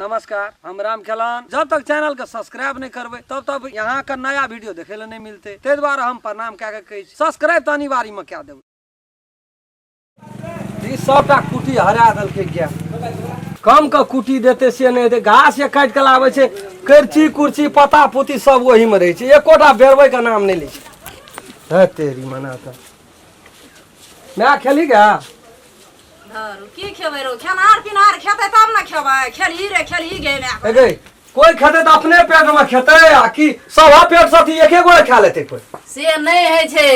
नमस्कार, हम राम खेलान। जब तक चैनल के सब्सक्राइब नहीं करबै तब तक यहाँ के नया वीडियो देखे ले नहीं मिलते, ताहि दुआरे हम प्रणाम कए के कहै छी सब्सक्राइब तऽ अनिवार्य में कए देबै। ई सबटा कुटी हरा देलकै गाय, कम के कुटी देते से नहि हेतै। घास जे काटि के लाबै छै, करची कुर्ची पता पुती सब ओही में रहै छै, एकोटा बेरबै के नाम नहि लै छै। हे तेरी मना तऽ माय खेली गे? धरू की खेबै रो, खेनार पिनार खेतै तब ने खेबै। खेलही रे खेलही गे माय। ए गे, कोई खेतै तऽ अपने पेट में खेतै आ कि सभा पेट से अथी एके गोरे खा लेतै कोई? से नहि होइ छै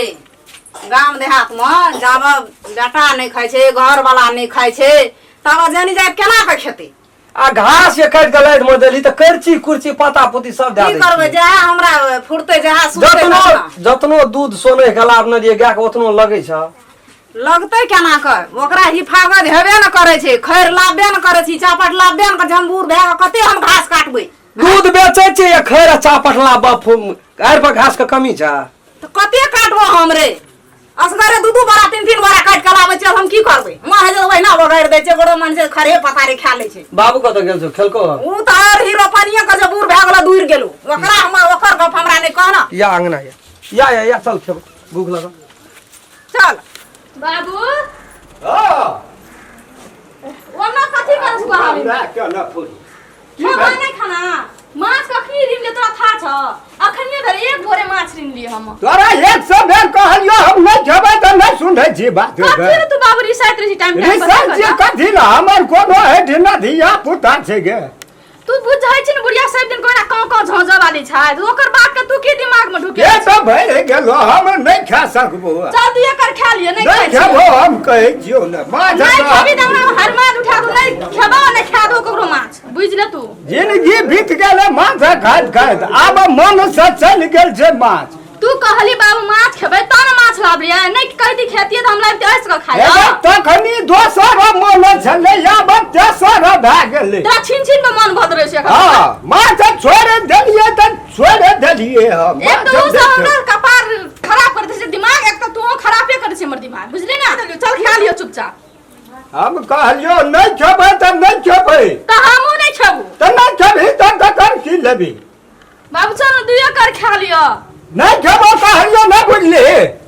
गाम देहात में, जाब बेटा नहि खाइ छै, घर वाला नहि खाइ छै, तब जानी जाय केना के खेतै? आ घास जे काटि के लाइट में देली तऽ करची कुर्ची पाता पुती सब दए की दै करबै, छियै। जएह हमरा फुरतै जएह सुतै जतनो ततना। जतनो दूध सोने के लाभ नहि दिए गाय के ओतनो लगै छ। लगतै केना के, ओकरा हिफाजत हेबे ने करै छै, खैर लाबे ने करै छी, चापट लाबे ने करै छी। हम बूढ़ भए कऽ कते हम घास काटबै? दूध बेचै छै या खैर आ चापट लाब, आरि पर घास के कमी छ? तऽ कते काटबो हम रे? असगरे दू दू बोरा तीन तीन बोरा काटि कऽ लाबै छियै। हम की करबै? माँ हइ जे ओहिना ओगारि दै छै, गोड़ो मन छै खरे पतारे खा लै छै। बाबू कतऽ गेल छौ? खेलको? ओ तऽ आर हीरो पानिये के जे बूढ़ भए गेलो दूर गेलो। ओकरा हमर ओकर गप हमरा नहि कह ना। या अंगना या या या या चल खेबो, भूख लगल। चल बाबू। हाँ। ओना कथी करै छी कहानी? हमरा केना फूल की खेबै भेल? नहि खाना? माछ कखनी ऋण ले तोरा था छ? अखनिए भेल एक बोरे माछ ऋण लिए हम। तोरा 100 बेर कहलियो हम नहि खेबै तऽ नहि सुनै छी बात। कथी रे तू बाबू रिसाइत रही टाइम टाइम पर? रिसर्च जे कथी ला, हमर कोनो एहिठिना धिया पुता छै गे? तू बुझै छी ने बुढ़िया सब दिन कोना काव काव झोंझ वाली छै, तऽ ओकर बात के तू की दिमाग में ढुके? ये तऽ भरि गेलो, हम नहि खा सकबो। चल तू एकर खा लिए। नहि नहि खाइ छियै। खेबो, हम कहै छियौ ने माछ। नहि खेबी तऽ हमरा हर माछ उठा दू। नहि खेबो, नहि खा दो ककरो माछ, बुझि ले तू। जिंदगी बीत गेलै माछ खाइत खाइत, आब मन से चलि गेल छै माछ। तू कहली बाबू माछ खेबै तब ने माछ लाबलियै। नहि कहती खेतियै तऽ हम लाबिते ऐस कऽ खाइ। हे तखनी दोसर मन छलै, आब तेसर भए गेलै। तोरा छिन छिन में मन भद रहै छै एखन। हँ, माछ छोड़ि देलियै तऽ छोड़ि देलियै हम। एक माछ तऽ उ सब देखियौ। हमरा कपार खराब कर दै छै दिमाग। एक तऽ तू खराबे करै छै हमर दिमाग, बुझली ना? चल खा लियो चुपचाप। हम कहलियो नहि खेबै तऽ नहि खेबै। तऽ हमहूँ नहि खेबू। तऽ नहि खेबही तऽ तखन की लेबही? बाबू चल ने दुइयो कर खा लियो। नहि खेबो कहलियो, नहि बुझली?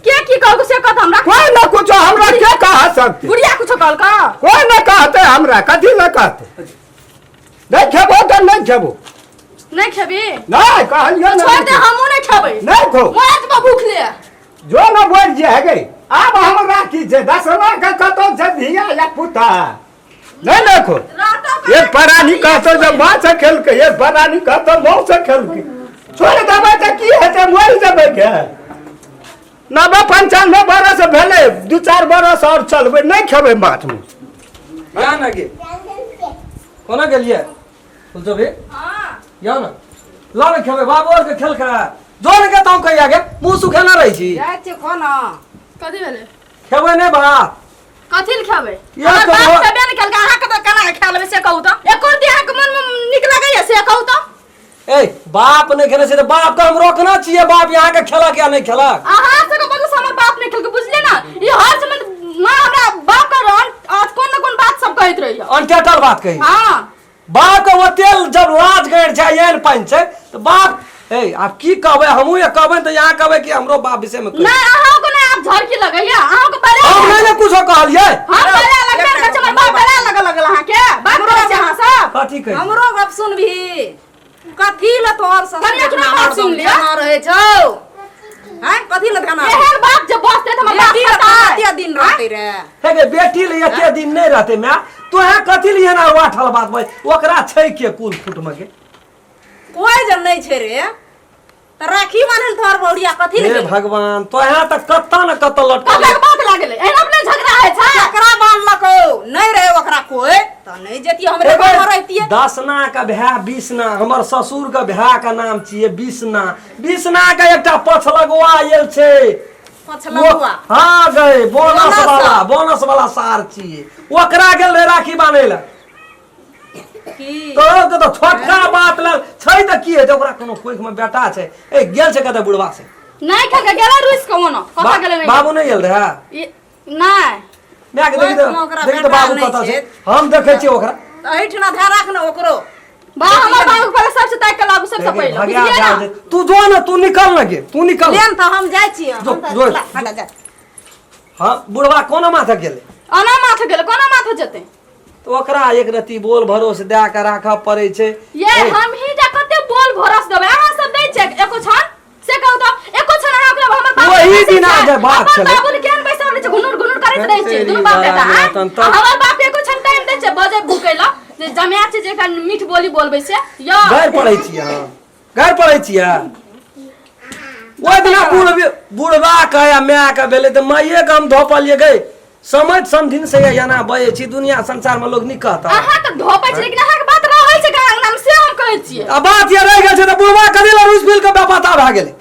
के की कहलको से कह हमरा। कोई न कुछो, हमरा के कह सकते? बुढ़िया कुछो कहलको? कोई न कहते हमरा, कथी न कहते? नहीं खेबो तऽ नहीं खेबो। नहीं खेबी? नहीं, कहलियो छोड़ दे, नहीं। हमहूँ नहीं खेबै। नहीं खो। मोर तो भूख ले। जो न बोल जे है गई, आब हमरा की छै? दसमा के कतौ छै धिया या पुता? नहीं देखो, एक परानी कहतो जे माँ से खेलकै, एक परानी कहतो मौ से खेलकै। छोड़ देबै तऽ की हेतै? मरि जेबै के? 90 95 बरस भेलै, 2-4 बरस आओर चलबै, नहि खेबै माछ मांस। या ना गे, कोना गेलियै फुलचोभी? हाँ। या ना, ल ने खेबै। बाबू आर के खेलकै जो ने के तौ कहिया गे मुँह सुखेने रहै छी। जाइ छियै खाना। कथी भेलै? खेबै नहि भात? कथी ले खेबै? इएह हमर तऽ बाप भऽ- खेबे नहि केलकै, अहाँके तऽ केना खा लेबै से कहू तऽ? एको रत्ती अहाँके मनमे नीक लगैया से कहू तऽ? ए बाप नहि खेने छै तऽ बाप के हम रोकना छियै, बाप यहाँ के खेलक या नहि खेलक। अहाँ सबके वजह से हमर बाप नहि खेलकै, बुझलियै ने? ई हर समय माँ हमरा बाप के आज कोन न कोन बात सब कहैत रहैया। अनटेटल बात कही। हाँ। बाप के ओते जब लाज गैर छै, एहन पानि छै तऽ बाप ए आब की कहबै? हमहूँ ये कहबै तऽ यहाँ कहबै कि हमरो बाप विषय में कही। नहीं, अहाँ को नहीं आप झड़की लगैया, अहाँ को पहले हम नहीं ने कुछो कहलियै। हम पहले लगबे करै छै, हमर बाप पहले लगल लगल अहाँ के बात करै छै अहाँ सब। कथी कही? हमरो गप सुनबही? कथी ले तोहर ससुर कनि एकरो ध्यान बात हरदम सुन लिअ। ध्यान रहै छौ? हैं, कथी ले ध्यान? एहन बाप जे बसते तऽ हमर बाप बेटी ले खताय। कते दिन रहतै रे? हे गे, बेटी ले एते दिन नहीं रहते माय, तोहे कथी लिए ना वाठल बात भाई? ओकरा छै के कुल फुट में के? कोई जब नहीं छै रे तऽ राखी बान्हल तोहर बहुरिया कथी ले हे गेलै? भगवान, तोहे तऽ कत्ता न कत्ता लटकल। कतेक बात लागलै, एहन अपने झगड़ा होइ छै। केकरा बान्हलकौ? नहि रहे ओकरा कोई तऽ नहि जेतियै, हमरे गाँवमे रहितियै। दसना के भाय बीसना, हमर ससुर के भाय के नाम छियै बीसना। बीसना के एकटा पछलगुआ आयल छै। पछलगुआ? हाँ गए, बोनस बोनस। वाला, बोनस वाला सार छियै। ओकरा गेल रहे राखी बान्है लए। की तोरो के तऽ छोटका बात लग छै तऽ की हेतै? ओकरा कोनो कोइख में बेटा छै? ए गेल छै कतऽ बुढ़वा से? नहि खेलकै, गेलै रुसि कऽ ओना कतऽ गेलै नहि। बाबू नहि गेल रहै? नहि। माय के देखी कोइख में ओकरा तऽ देखी तऽ बेटा बाबू नहि कतऽ छै? छै। हम देखै छियै ओकरा। तऽ एहिठिना ध्यान राख ने ओकरो। बा हमर बाबू के सबसे ताक के लाबू सबसे पहिले भगा बुझलियै ना जा तू जो ना तू निकल ना गे तू निकल लेन तऽ हम जाइ छियै जो, हम तऽ जो। ला, हटा जा हाँ बुढ़वा कोना माथा गेलै अना माथ गेलै कोना माथ जेतै तऽ ओकरा एक रत्ती बोल भरोस दए कऽ राखऽ पड़ै छै ये हम ही जा कते बोल भरोस देबै अहाँ सब दै छियै एको क्षण से कहू तऽ एको क्षण अहाँ ओकरा हमर बाबू ओही दिना जे बात अपन छलै। बाबू के केहन बैसल रहै छै घुनुर घुनुर करैत रहै छै दुनू बाप बेटा तेरी आँय? तहन तऽ- आ हमर बाप एको क्षण टाइम दै छै बजै भुकै लए जे जमाए छै जे एकटा मीठ बोली बोलबै से यौ गारि पढ़ै छियै अहाँ गारि पढ़ै छियै ओहि दिना बुढ़ बुढ़बा के या माय के भेलै तऽ माइए के हम धोपलियै गई समझ समधिन से एना बजै छी दुनिया संसार में लोग नीक कहता अहाँ तऽ धोपै छी लेकिन अहाँके बात रहै छै कहाँ अंगनामे से हम कहै छियै आ बात ये रहि गेल छै तऽ बुढ़बा कथी लए रुसि मिल के बेपता भए गेलै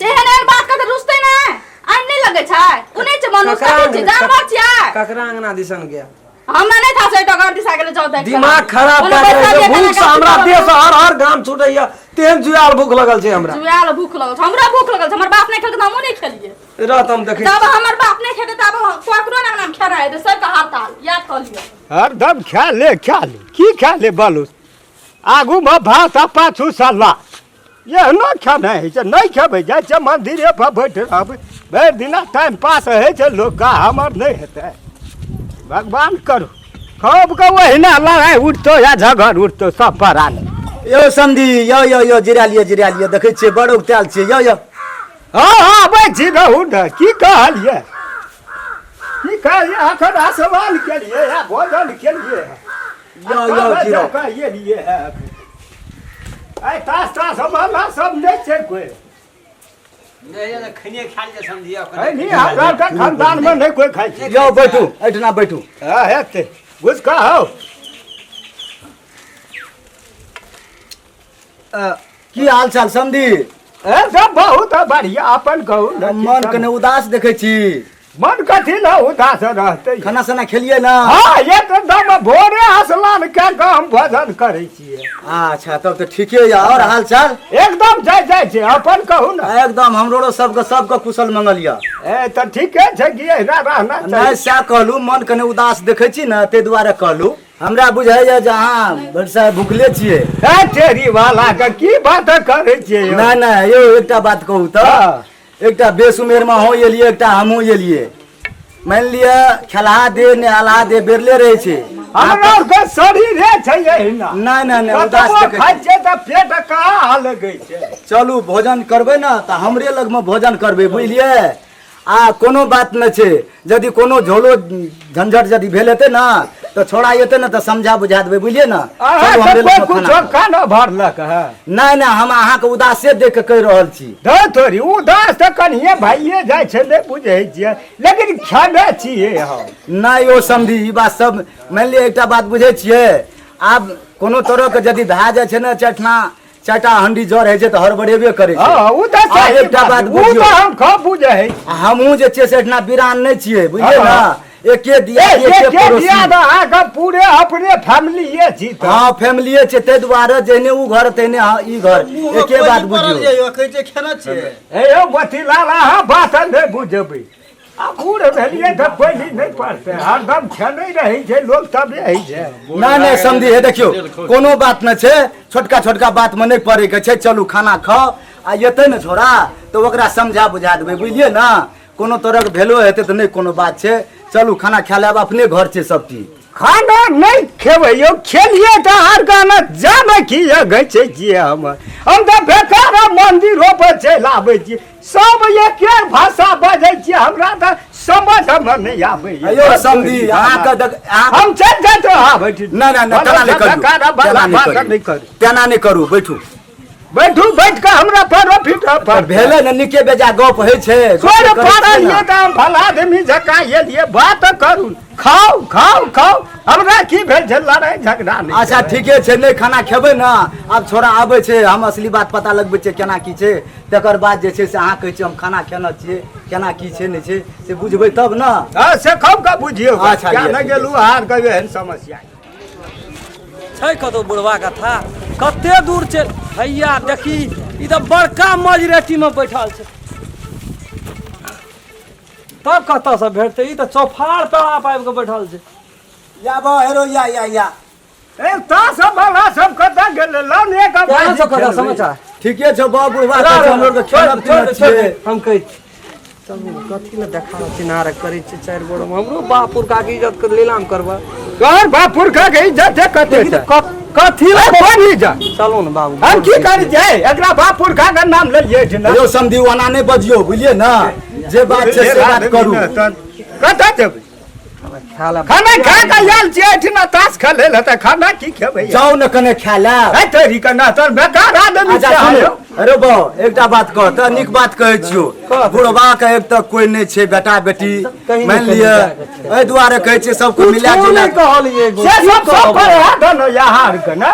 तेहन एहन बात कहते रुसतै नहि आइ नहि लगै छै ओ नहि छै मनुष्य ककरा कथी छै जानवर छियै ककरा अंगना दिसन गया हमरा नहि था छै डगर दिशा गेलै जाउ देख दिमाग खराब कए के रहै छै। भूख से हमरा देह से हर हर घाम छूटैया तेहन जुआल भूख लगल छै हमरा जुआल भूख लगल छै हमरा भूख लगल छै हमर बाप नहि खेलकै तऽ हमहूँ नहि खेलियै रहत हम देखै जब हमर बाप नहि खेतै तब ककरो ना नाम खेना हेतै सबके हड़ताल याद कऽ लिअ हरदम खा ले खा ले की खा ले बालू आगूमे भात आ पाछू सल्ला एहनो खेनाइ होइ छै नहि खेबै जाइ छै मन्दिरे पर बैठ रहबै भरि दिना टाइम पास होइ छै लोकके हमर नहि हेतै भगवान करू खूब के ओहिना लड़ाइ उठतौ या झगड़ उठतौ सब परानी यौ समधी यौ यौ यौ जिरा लिअ जिरा लिअ देखै छियै बड़ उगतायल छियै यौ यौ हँ हँ आबै छी रहू ने की कहलियै की कहलियै अखन सवाल केलियै या भोजन केलियै यौ यौ जिरो कहिए लिए है अखन आइ तास तास वाला सब नहि छै कोइ खनिए खा लिअ समझिए नहीं हमरा आरके खानदानमे नहि कोइ खाइ छै यौ बैठू एहिठिना बैठू हँ हेतै बुझ कऽ हौ की हाल चाल समधी ए सब बहुत बढ़िया अपन कहू ने की मन सब। कने उदास देखै छी मन कथी ल उदास रहतै खाना साना खेलियै ना हँ एकदम भोरे स्नान कए कऽ हम भोजन करै छियै अच्छा तब तऽ ठीके यऽ आओर हाल चाल एकदम जाय जाइ छै अपन कहू ने एकदम हमरो सबके सबके कुशल मंगल यऽ ए तऽ ठीके छै कि एहिना रहना नहि चाही सएह कहलहुँ मन कने उदास देखै छी ने ताहि दुआरे कहलहुँ हमरा बुझाइए जे अहाँ भरिसा भुखले छियै ए टेरी वाला के की बात करै छियै यौ? नहि नहि यौ एकटा बात कहू तऽ हँ। एकटा बेस उमेरमे अहूँ एलियै एकटा हमहूँ एलियै मानि लिअ खेलहा दे नहलहा दे बेरले रहै छै हमरा आरके शरीरे छै एहिना नहि नहि नहि उदास कतबो देखै खाइ छी। छियै तऽ पेट कहाँ लगै छै चलू भोजन करबै ने तऽ हमरे लगमे भोजन करबै बुझलियै आ कोनो बात नहि छै यदि कोनो झोलो झंझट यदि भेल हेतै ने तऽ छोड़ा एतै ने तऽ समझा बुझा देबै बुझलियै ने अहाँ चलू के हमरे कोइ लगमे खाना कुछो खाउ। खाना भरलक है नहि नहि हम अहाँके उदासे देख कऽ कहि रहल छी धौ तोरी उदास तऽ कनिए भाइये जाइ छै नहि बुझै छियै लेकिन खेने छियै हम नहि यौ समधी ई बात सब मानि लिअ एकटा बात बुझै छियै आब कोनो तरहके यदि भए जाइ छै ने चटना चारिटा हंडी जर होइ छै तऽ हड़बड़ेबे करै छै हँ ओ तऽ आ सही एकटा बात बात ओ बुझियौ तऽ हम खूब बुझै छी आ हमहूँ जे छियै से एहिठिना बिरान नहि छियै बुझलियै ने एके दिया ए, एके एके पड़ोसी दिया तऽ अहाँके पूरे अपने फैमिलीए छी तऽ हँ फैमिलिए छै ताहि दुआरे जेहने ओ घर तेहने अहाँ ई घर एके बात बुझियौ कहै छै खेना छियै हे यौ मोतीलाल अहाँ बात नहि बुझबै आ बूढ़ भेलियै तऽ पहिले नहि पड़तै हरदम खेने रहै छै लोक तबे होइ छै नहि नहि समझी हे देखियौ कोनो बात नहि छै छोटका छोटका बातमे नहि पड़ैके छै चलू खाना खाउ आ एतै ने छोड़ा तऽ ओकरा समझा बुझा देबै बुझलियै ने कोनो तरहके भेलो हेतै तऽ नहि कोनो बात छै चलू खाना खा लेब अपने घर छै सब चीज खाना नहि खेबै यौ खेलियै तऽ आर गाना जाने की गै छियै हम हम तऽ बेकार मंदिरो पर चलि आबै छी सब एके भाषा बजै छियै हमरा तऽ समझमे नहि आबैए यौ समधी अहाँके देख अहाँ हम चलि जाइत आबै छी नहि नहि नहि तेना नहि करू तेना नहि नहि करू करू तेना नहि करू बैठू बैठू बैठ कऽ हमरा पर फिट पर भेलै ने नीके बेजा गप होइ छै गप स्वर करै छियै पड़ल ने। ये तऽ हम भला आदमी जकाँ एलियै बात करू खाउ खाउ खाउ हमरा की भेल छै लड़ाइ झगड़ा नहि अच्छा ठीके छै नहि खाना खेबै ने आब छोड़ा आबै छै हम असली बात पता लगबै छियै केना की छै तकर बाद जे छै से अहाँ कहै छियै हम खाना खेने छियै केना की छै नहि छै से बुझबै तब ने हँ से खूब कऽ बुझियौ अच्छा, क्या लिअ, नहि ठीक गेलहुँ अहाँ कहियो एहन समस्या छै कतौ बुढ़वा कथा कते दूर छै हैया देखी ई तऽ बड़का मजरेटी मे बैठल छै तब कतऽसँ भेटतै ई तऽ चौफाड़ पेड़ा पाबि कऽ बैठल छै या बा हेरो या या या ए तास वाला सब कतऽ गेलै लाउ ने एक केना छौ कका समाचार ठीके छौ बाबू बुढ़बा कहै छै हमरो के छोड़ खेलब छोड़ पीलब छोड़ छियै हम कहै छी चलू कथी लए देखावा चिन्हार करै छियै चारि गोड़मे हमरो बाप पुरखाके इज्जत के लीलाम करबै तोहर बाप पुरखा के इज्जत है कते देखी तऽ कथी लए कोन इज्जत चलू ने बाबू हम की करी छै एकरा बाप पुरखा के नाम लेलियै छै ने यौ समधी ओना नहि बजियौ बुझलियै ने जे बात छै से बात करू कतऽ जेबै खाला खाना खा के आयल छियै एहिठिना ताश खेलै लए तऽ खाना की खेबै जाउ ने कने खाय लए है तोरी के ना तोर बेकार आदमी अच्छा छै सुन यौ। अरे बौ एकटा बात कह तऽ नीक बात कहै छियौ बुढ़बा के एक तऽ कोइ नहि छै बेटा बेटी कहीं ने मानि कहीं लिअ जाके छै। एहि दुआरे कहै छियै सबके मिला कुछो जुला नहि कहलियै एगो। से की सब सब कहबै? पर हाथ न यहाँ के ना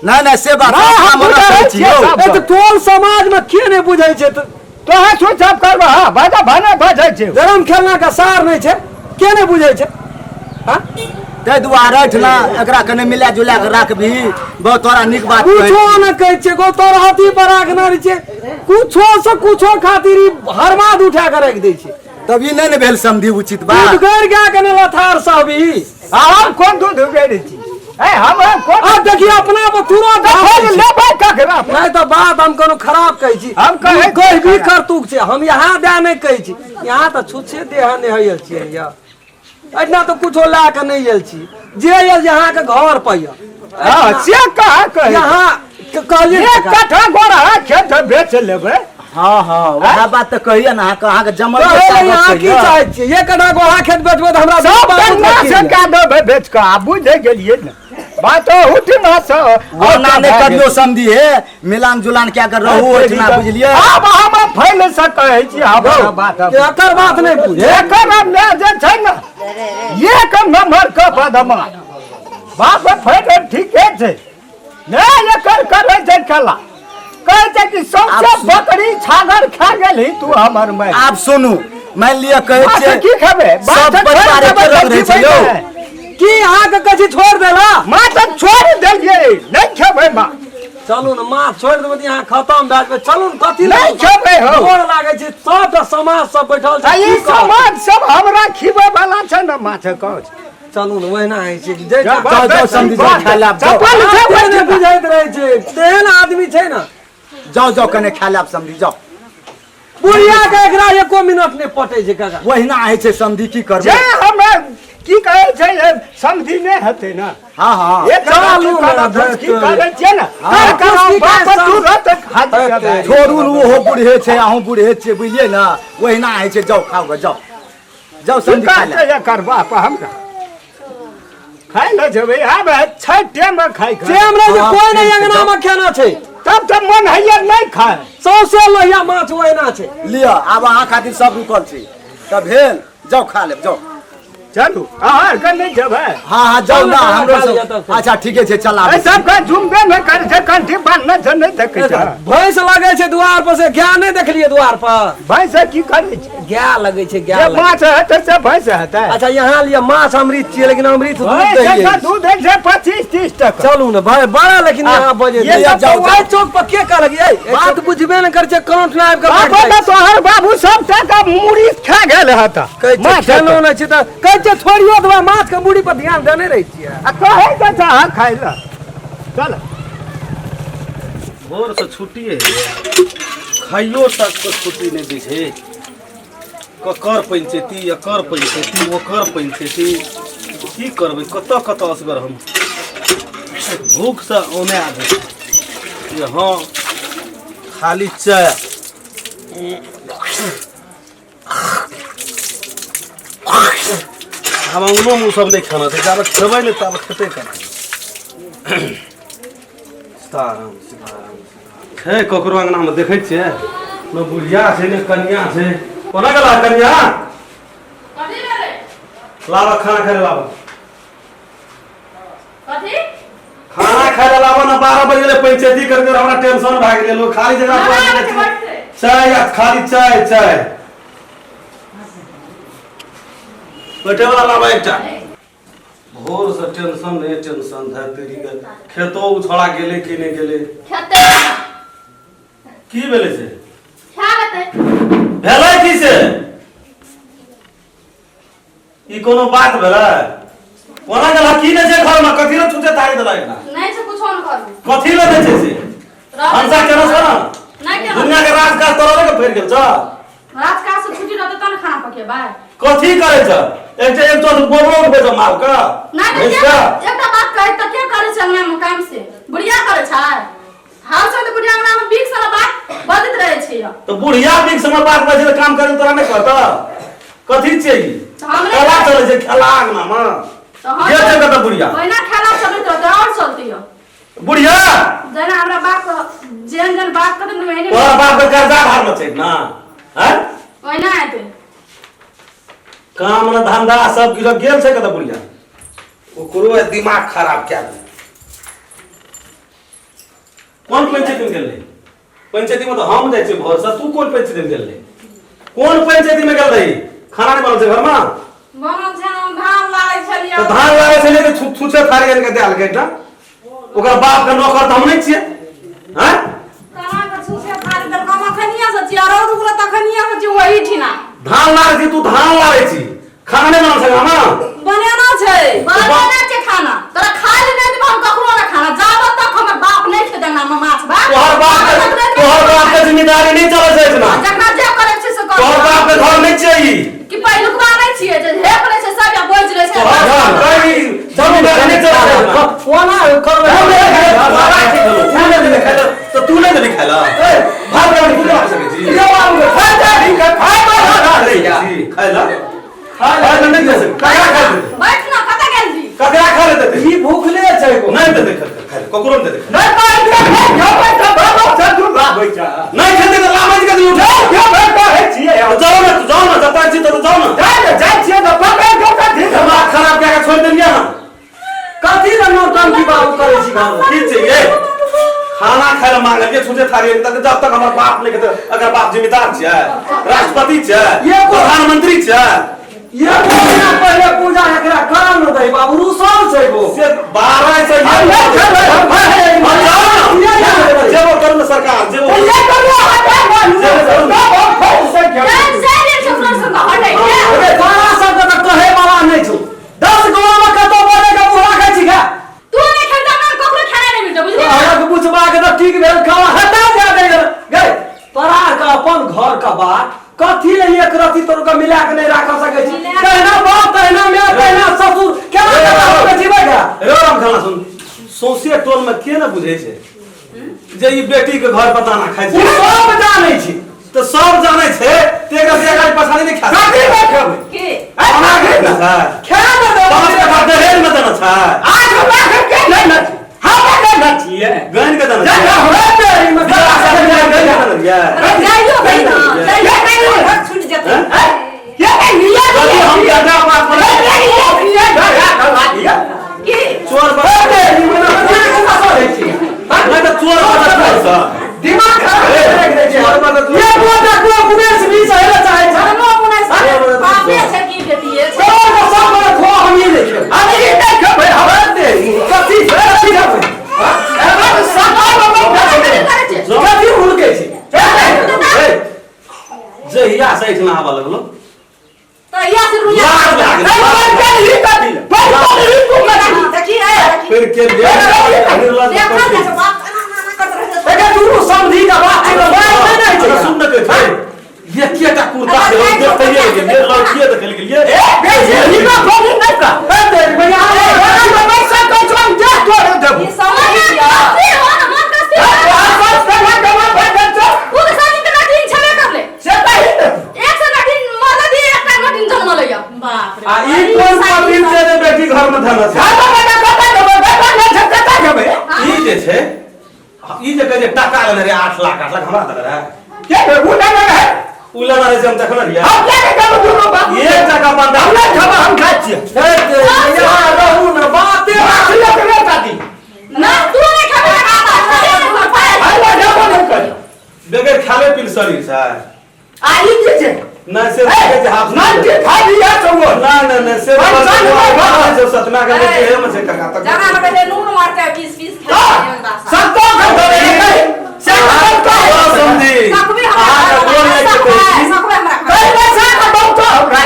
नहि नहि से बात नहि, हम अपना मना बुझै कहै छियै छी यौ सब। ए तऽ टोल समाज में के नहि बुझै छै तऽ तोहे सोचब करबह हँ बाजा भने बजै छै गरम खेलना के सार नहि छै के नहि बुझै छै हाँ? ताहि दुआरे एहिठिना एकरा कने मिला जुला के राखबही बहुत तोरा नीक बात कहै कुछो छी। नहि कहै छियै गो तोर हाथी पर राखने रहै छियै कुछो से कुछो खातिर ई हरमाद उठा के राखि दै छै तब ई नहि ने भेल समझी उचित बात दूध गैर गाय के नहि लथार सब ई आ हम कोन दूध उगेरै छी ए हम कोन आब देखिए अपना पर तुरंत खोल भागै छै। लेबै ककरा नहि तऽ बात हम कोनो खराब कहै छी हम कहै छी कह भी खराब। करतूक छै हम यहाँ दए नहि कहै छी यहाँ तऽ छुच्छे देह नहि होयल छियै यऽ एहिना तऽ कुछो लए कऽ नहि आयल छी जे आयल अहाँके घर पर यऽ हँ से कहाँ कहै यहाँ कहलियै एक कट्ठा गोरा खेत बेच लेबै हाँ हाँ वएह बात तऽ कहिए ने अहाँके अहाँके जमल कहै लए अहाँ की चाहै छियै एक कट्ठा गोहा खेत बेचबै तऽ हमरा सब बाबू गन्ना रखी से लिअ। कए देबै बेच कऽ आ बुझि गेलियै ने बात उठना से ओना नहि करियो समझी हे मिलान जुलान कए के रहू ओहिठिना बुझलियै आब हम फैल सकै छी हमरा बात आब। एकर बात नहि पूछे एकर माय जे छै ने एक नंबर के बदमा बाप फैल ठीके छै नहि एकर करै छै खेला कहै छै कि सौंसे बकरी छागर खा गेलही तू हमर माय आब सुनू मानि लिअ कहै बात छियै की खेबै सब परिवार एके रंग रहै छै यौ की अहाँके कहै छी छोड़ि देला माँ तऽ छोड़ि देलियै नहि खेबै माँ चलू ने माछ छोड़ि देबै तऽ अहाँ खतम भए जेबै चलू ने कथी नहि खेबै हौ गोर लागै छै सबटा समाज सब बैठल आ छै ई की कहब? समाज सब हमरा खिबै वाला छै ने माछ कह चलू ने ओहिना होइ छै जे जाउ जाउ समझी जाउ खाय लाब जाउ चप्पल छै बाते नहि बुझैत रहै छै तेहन आदमी छै ने जाउ जाउ कने खाय लाब समझी जाउ बुढ़िया के एकरा एको मिनट नहि पटै छै काका ओहिना होइ छै समझी की जे करबै हमे की कहै छै जे समझी नहि हेतै ने हाँ हाँ एक चालू की ने की करै छियै ने हाँ, कर की बाप कहै तुरंत हाथ छोड़ू ने ओहो बूढ़े छै अहूँ बूढ़े छियै बुझलियै ने ओहिना होइ छै जाउ खाउ गे जाउ जाउ की समझी खाय करतै लाब एकर बाप हमरा खाय लए जेबै आब छै टेम खाय के टेम रहै छै हाँ, कोई नहि ठीक छै, अंगना मे खेना छै तब तऽ मन हैया नहि खाय सौंसे लोहिया माछ ओहिना छै लिअ आब अहाँ खातिर सब रुकल छी तऽ भेल जाउ खा लेब जाउ चलू अहाँ आरके नहि जेबै हाँ हाँ जाउ ना चलू, हमरो खा लिअ सब तब। अच्छा ठीके छै चल आबै एहि सबके झुमबे नहि करै छै कंठी बान्हने छै नहि देखै छै भैंस लगै छै दुआर पर से गाय नहि देखलियै दुआर पर भैंस की करै छै गाय लगै छै जे गाय लगै माछ हेतै से भैंस हेतै अच्छा यहाँ लिअ माछ अमृत छियै लेकिन अमृत दूध भैंस दैये के दूध होइ छै 25 30 टका चलू ने भाई बड़ा लेकिन यहाँ बजे ये सब जाओ जाओ। जाओ चौक पर के कहलक ये बात बुझबे ने करै छै कांठ ने आबि के बाप बैठ तऽ जाइ छै। तोहर बाबू सब टाका मुड़ी खा गेल हेतऽ कहै छै माछ खेलो नहि छै तऽ कहै छै छोड़ियो देबै माछ के मुड़ी पर ध्यान देने रहै छियै आ कहै तऽ छै अहाँ खाय लए चल भोरसँ छुट्टी है खाइयो तक के छुट्टी नहि दै छै ककर पंचैती एकर पंचैती ओकर पंचैती की करबै कतऽ कतऽ असगर हम भूखसँ औना भेल जे हँ खाली चाय हम अंगनोमे ओसभ नहि खाना छै जाबे खेबै नहि ताबे खेतै केना सीताराम सीताराम छै ककरो अंगनामे देखै छियै ने बुढ़िया छै ने कनिया छै कोना गेला कनिया कथी भेलै लाबऽ खाना खाय लए लाबऽ कथी खाना खाय लए लाबऽ ने 12 बजे गेलै पंचायती करके हमरा टेंशन भए गेलै लोग खाली जगह खाना पर आबै छै बड़ से। चाय आ खाली चाय चाय बैठे वाला लाबऽ एकटा भोर से टेंशन नहीं टेंशन है तेरी के खेतो उछड़ा गेलै कि नहि गेलै खेतै की भेलै से खा लेतै भेलै की से ई कोनो बात भेलै कोना गेला की नहि छै घर घर में कथी ले छुचे तारी देलक एकरा? नहीं छै कुछो न घर में। कथी ले दै छै से? भनसा केना छ न? नहीं केना। दुनिया के राजकाज तोरा के फेर गेल छ। राजकाज से छुट्टी रहतै तहन खाना पकेबै। कथी करै छ? एक एक तो गोबरो उठबै छ माल के। नहीं भैंस तऽ के। एकटा बात कहै तऽ के करै छै अंगना में काम से? बुढ़िया करै छै। हाल से तऽ बुढ़िया अंगना में बीक सारा बात बजैत रहै छै। तो बुढ़िया बीक समय बात बजे तऽ काम करे तोरा नहीं कहता। कथी छियै ई? तऽ हम नहि खेला चलै छै खेला अंगना में। तऽ हम गेल छै कतऽ बुढ़िया? ओहिना खेला चलैत रहतै और चलती यौ। बुढ़िया जेना हमरा बाप जेहन जेहन बात करतै ने ओहने तोरा बाप के कर्जा भार छै ना हैं? ओहिना हेतै। काम न धंधा सब किछु गेल छै कतऽ बुढ़िया? ओकरो दिमाग खराब कए देलक। कोन पंचायती में गेल रही? पंचायती में तो हम जाइ छियै भोर से, तू कोन पंचायती में गेल रही? कोन पंचायती में गेल रही? खाना नहीं बनल छै घर में? बनल छै हम धान लाबै छलियै। तो धान लाबै छलियै तऽ छुछे थारी आनि कऽ देल गेल ना। ओकर बाप के नौकर तऽ हम नहि छियै हैं? केना कऽ छुछे थारी देलक? हम अखनिये से छियै, रौद उगल तखनिये से छियै ओही ठीना। धान लाबै छी तू, धान लाबै छी, खाना नहीं बनल छै घर में? बनेना छै। बनेना छै खाना। तोरा खाय ले नहि देबो हम ककरो ना खाना। जाबत तक हमर बाप नहि खेतै ना माछ भात। तोहर बाप के, तोहर बाप के जिम्मेदारी नहीं चलै छै एहिठिना। जकरा जे करै छै से कर। तोहर बाप के घर नहीं छियै ई। कि पहिलुकवा नहि छियै जे हे करै छै सब या बोझ लै छै। तोहर घर कहीं जिम्मेदारी नहीं चलै छै एहिठिना। कोना करबै? तू नहि देली खाय ला, तऽ तू नहि देली खाय ला। भात दालि तू नहि खा सकै छी। खाय खाय ला। खाय ला नहि खा सकै। ककरा खाय देतै? बैठ ना, कतऽ गेल छी? ककरा खाय ले देतै? ई भूखले छै गो। नहि देतै खाय ले, ककरो नहि देतै। नहीं पाइ के खेबै तऽ बाबा से दूर लाबै छै। नहि खेतै तऽ लाबै छै कथी उठा? खेबै कहै छियै। जाउ ने, जाउ ने, जतऽ छी ततऽ जाउ ने। जाइ ने, जाइ छियै तऽ पकड़ि कऽ कथी दिमाग खराब कए कऽ छोड़ि देलियै हन। कथी लए नौटंकी बाबू करै छी घरमे? की छै ये? खाना खाय लए मांगलियै छुछे थारी तक, जब तक हमर बाप नहि खेतै। अगर बाप जिम्मेदार छियै, राष्ट्रपति छियै, प्रधानमंत्री छियै। एक महीना पहिले पूजा एकरा करऽ न दही बाबू, रुसल छै गो। से 12 से हम नहि खेबै, हम खाय। हम जाउ ने, जेबो करू ने सरकार, जेबो। ये करू, अहाँ जेबो करू। हम खाइ से खेबै। जाय जाय रे छौड़ा सब हटै के। अरे तोरा सबके तऽ कहै वाला नहि छौ। 10 गोमे कतौ बोले के मुँह राखै छी गा? तू नहि खेलता ना ककरो खाना नहि मिलतै, बुझली? तोहरक बुझबा के तऽ ठीक भेल, खाना हटा जा दे गए। तोरा के अपन घर के बात कथी ले एक रति तोर के मिला के नहीं राख सकै छी? तहिना बाप, तहिना माय, तहिना ससुर, केना केना के जीबै गा? रे राम खाना सुन, सौंसे टोल में के ने बुझै छै जे ई बेटी के घर पता ना खाइ ओ छै? सब जानै छी। तऽ सब जानै छै, ते एकर से एकर पछाड़ी नहि खा कथी नहि खेबै? की? खाना खाइ ने छै? खा ने दे। 5 टका दहेज में देने छै। 8 लाख के नहि ने छी, हमरा नहि ने छियै। गैन के देने छै। जगह हे तेरी में बियाह शादी में गैन के देने रहियै। जाइयो भाई ना, जाइयो भाई, घर छूट जेतै। हैं? के नहि लिअ? यदि हम बेटा बाप पर की? चोर हे तेरी में ना कथी छी? नहि तऽ चोर बना चोर सँ। दिमाग खराब कर दै छै। चोर बना चोर। ये बोलता को उन्नैस बीस हेले चाहै छै। धर्मो उन्नैस बापे छै की बेटिए छै? तोर के सब बड़ा खो हम ही नहीं खेबै। हम ई नहि खेबै, हमरा तेरी कथी कथी खेबै? करै छै। कथी हुलकै छै? हे, जहिया से एहिठिना आबऽ लगलो तहिया से रुइया लाज भए गेल। देखी ए, देखी। फिर के लिए निर्लज्ज देखल जाइ छै, बाप एना एना एना करैत रहै छै। एकर दुनू समझी के बात छै, बात नहि ने छै। सुन ने कहै छै, एकेटा कुर्ता अरे छै, नहि, देखैये नहि, गेलियै, लड़किये देखै गेलियै। हे तेरी भैया, ई समझ लिअ। कथी हो ना, मन कथी हो? उ तऽ शादी के नटीन छेबे करले। एक सौ नटीन मरल दी, एकटा नटीन जन्मलै यऽ। बाप रे। आ ई कोन पतिन छै जे बेटी घर में धरल छै? ई जे छै, ई जे कहै छै टाका लेने रहै 8 लाख, 8 लाख हमरा देने रहै। उ लेने रहै से हम देखने रहियै। एक टका बंदा हे तेरी भैया, रहू ने बाते। ना, तू नहि खेबै खाना, खाय। बगैर खाले पील शरीर छै। आ ई जे छै नहि से कहै छै half. Ninety five years old. नहि नहि नहि से पंचानवे नहि छै, सतना के लेके हे में छै टका तक। जकरा लोक कहै छै नून मरचाइ पीस पीस खाइ छै, एहन दासा। सत्तो के से सत्तो ओ समझी। सकबे हमरा अहाँके गोर लागि के कहै छी। सकबे हमरा कहि पैसा के बहुत हमरा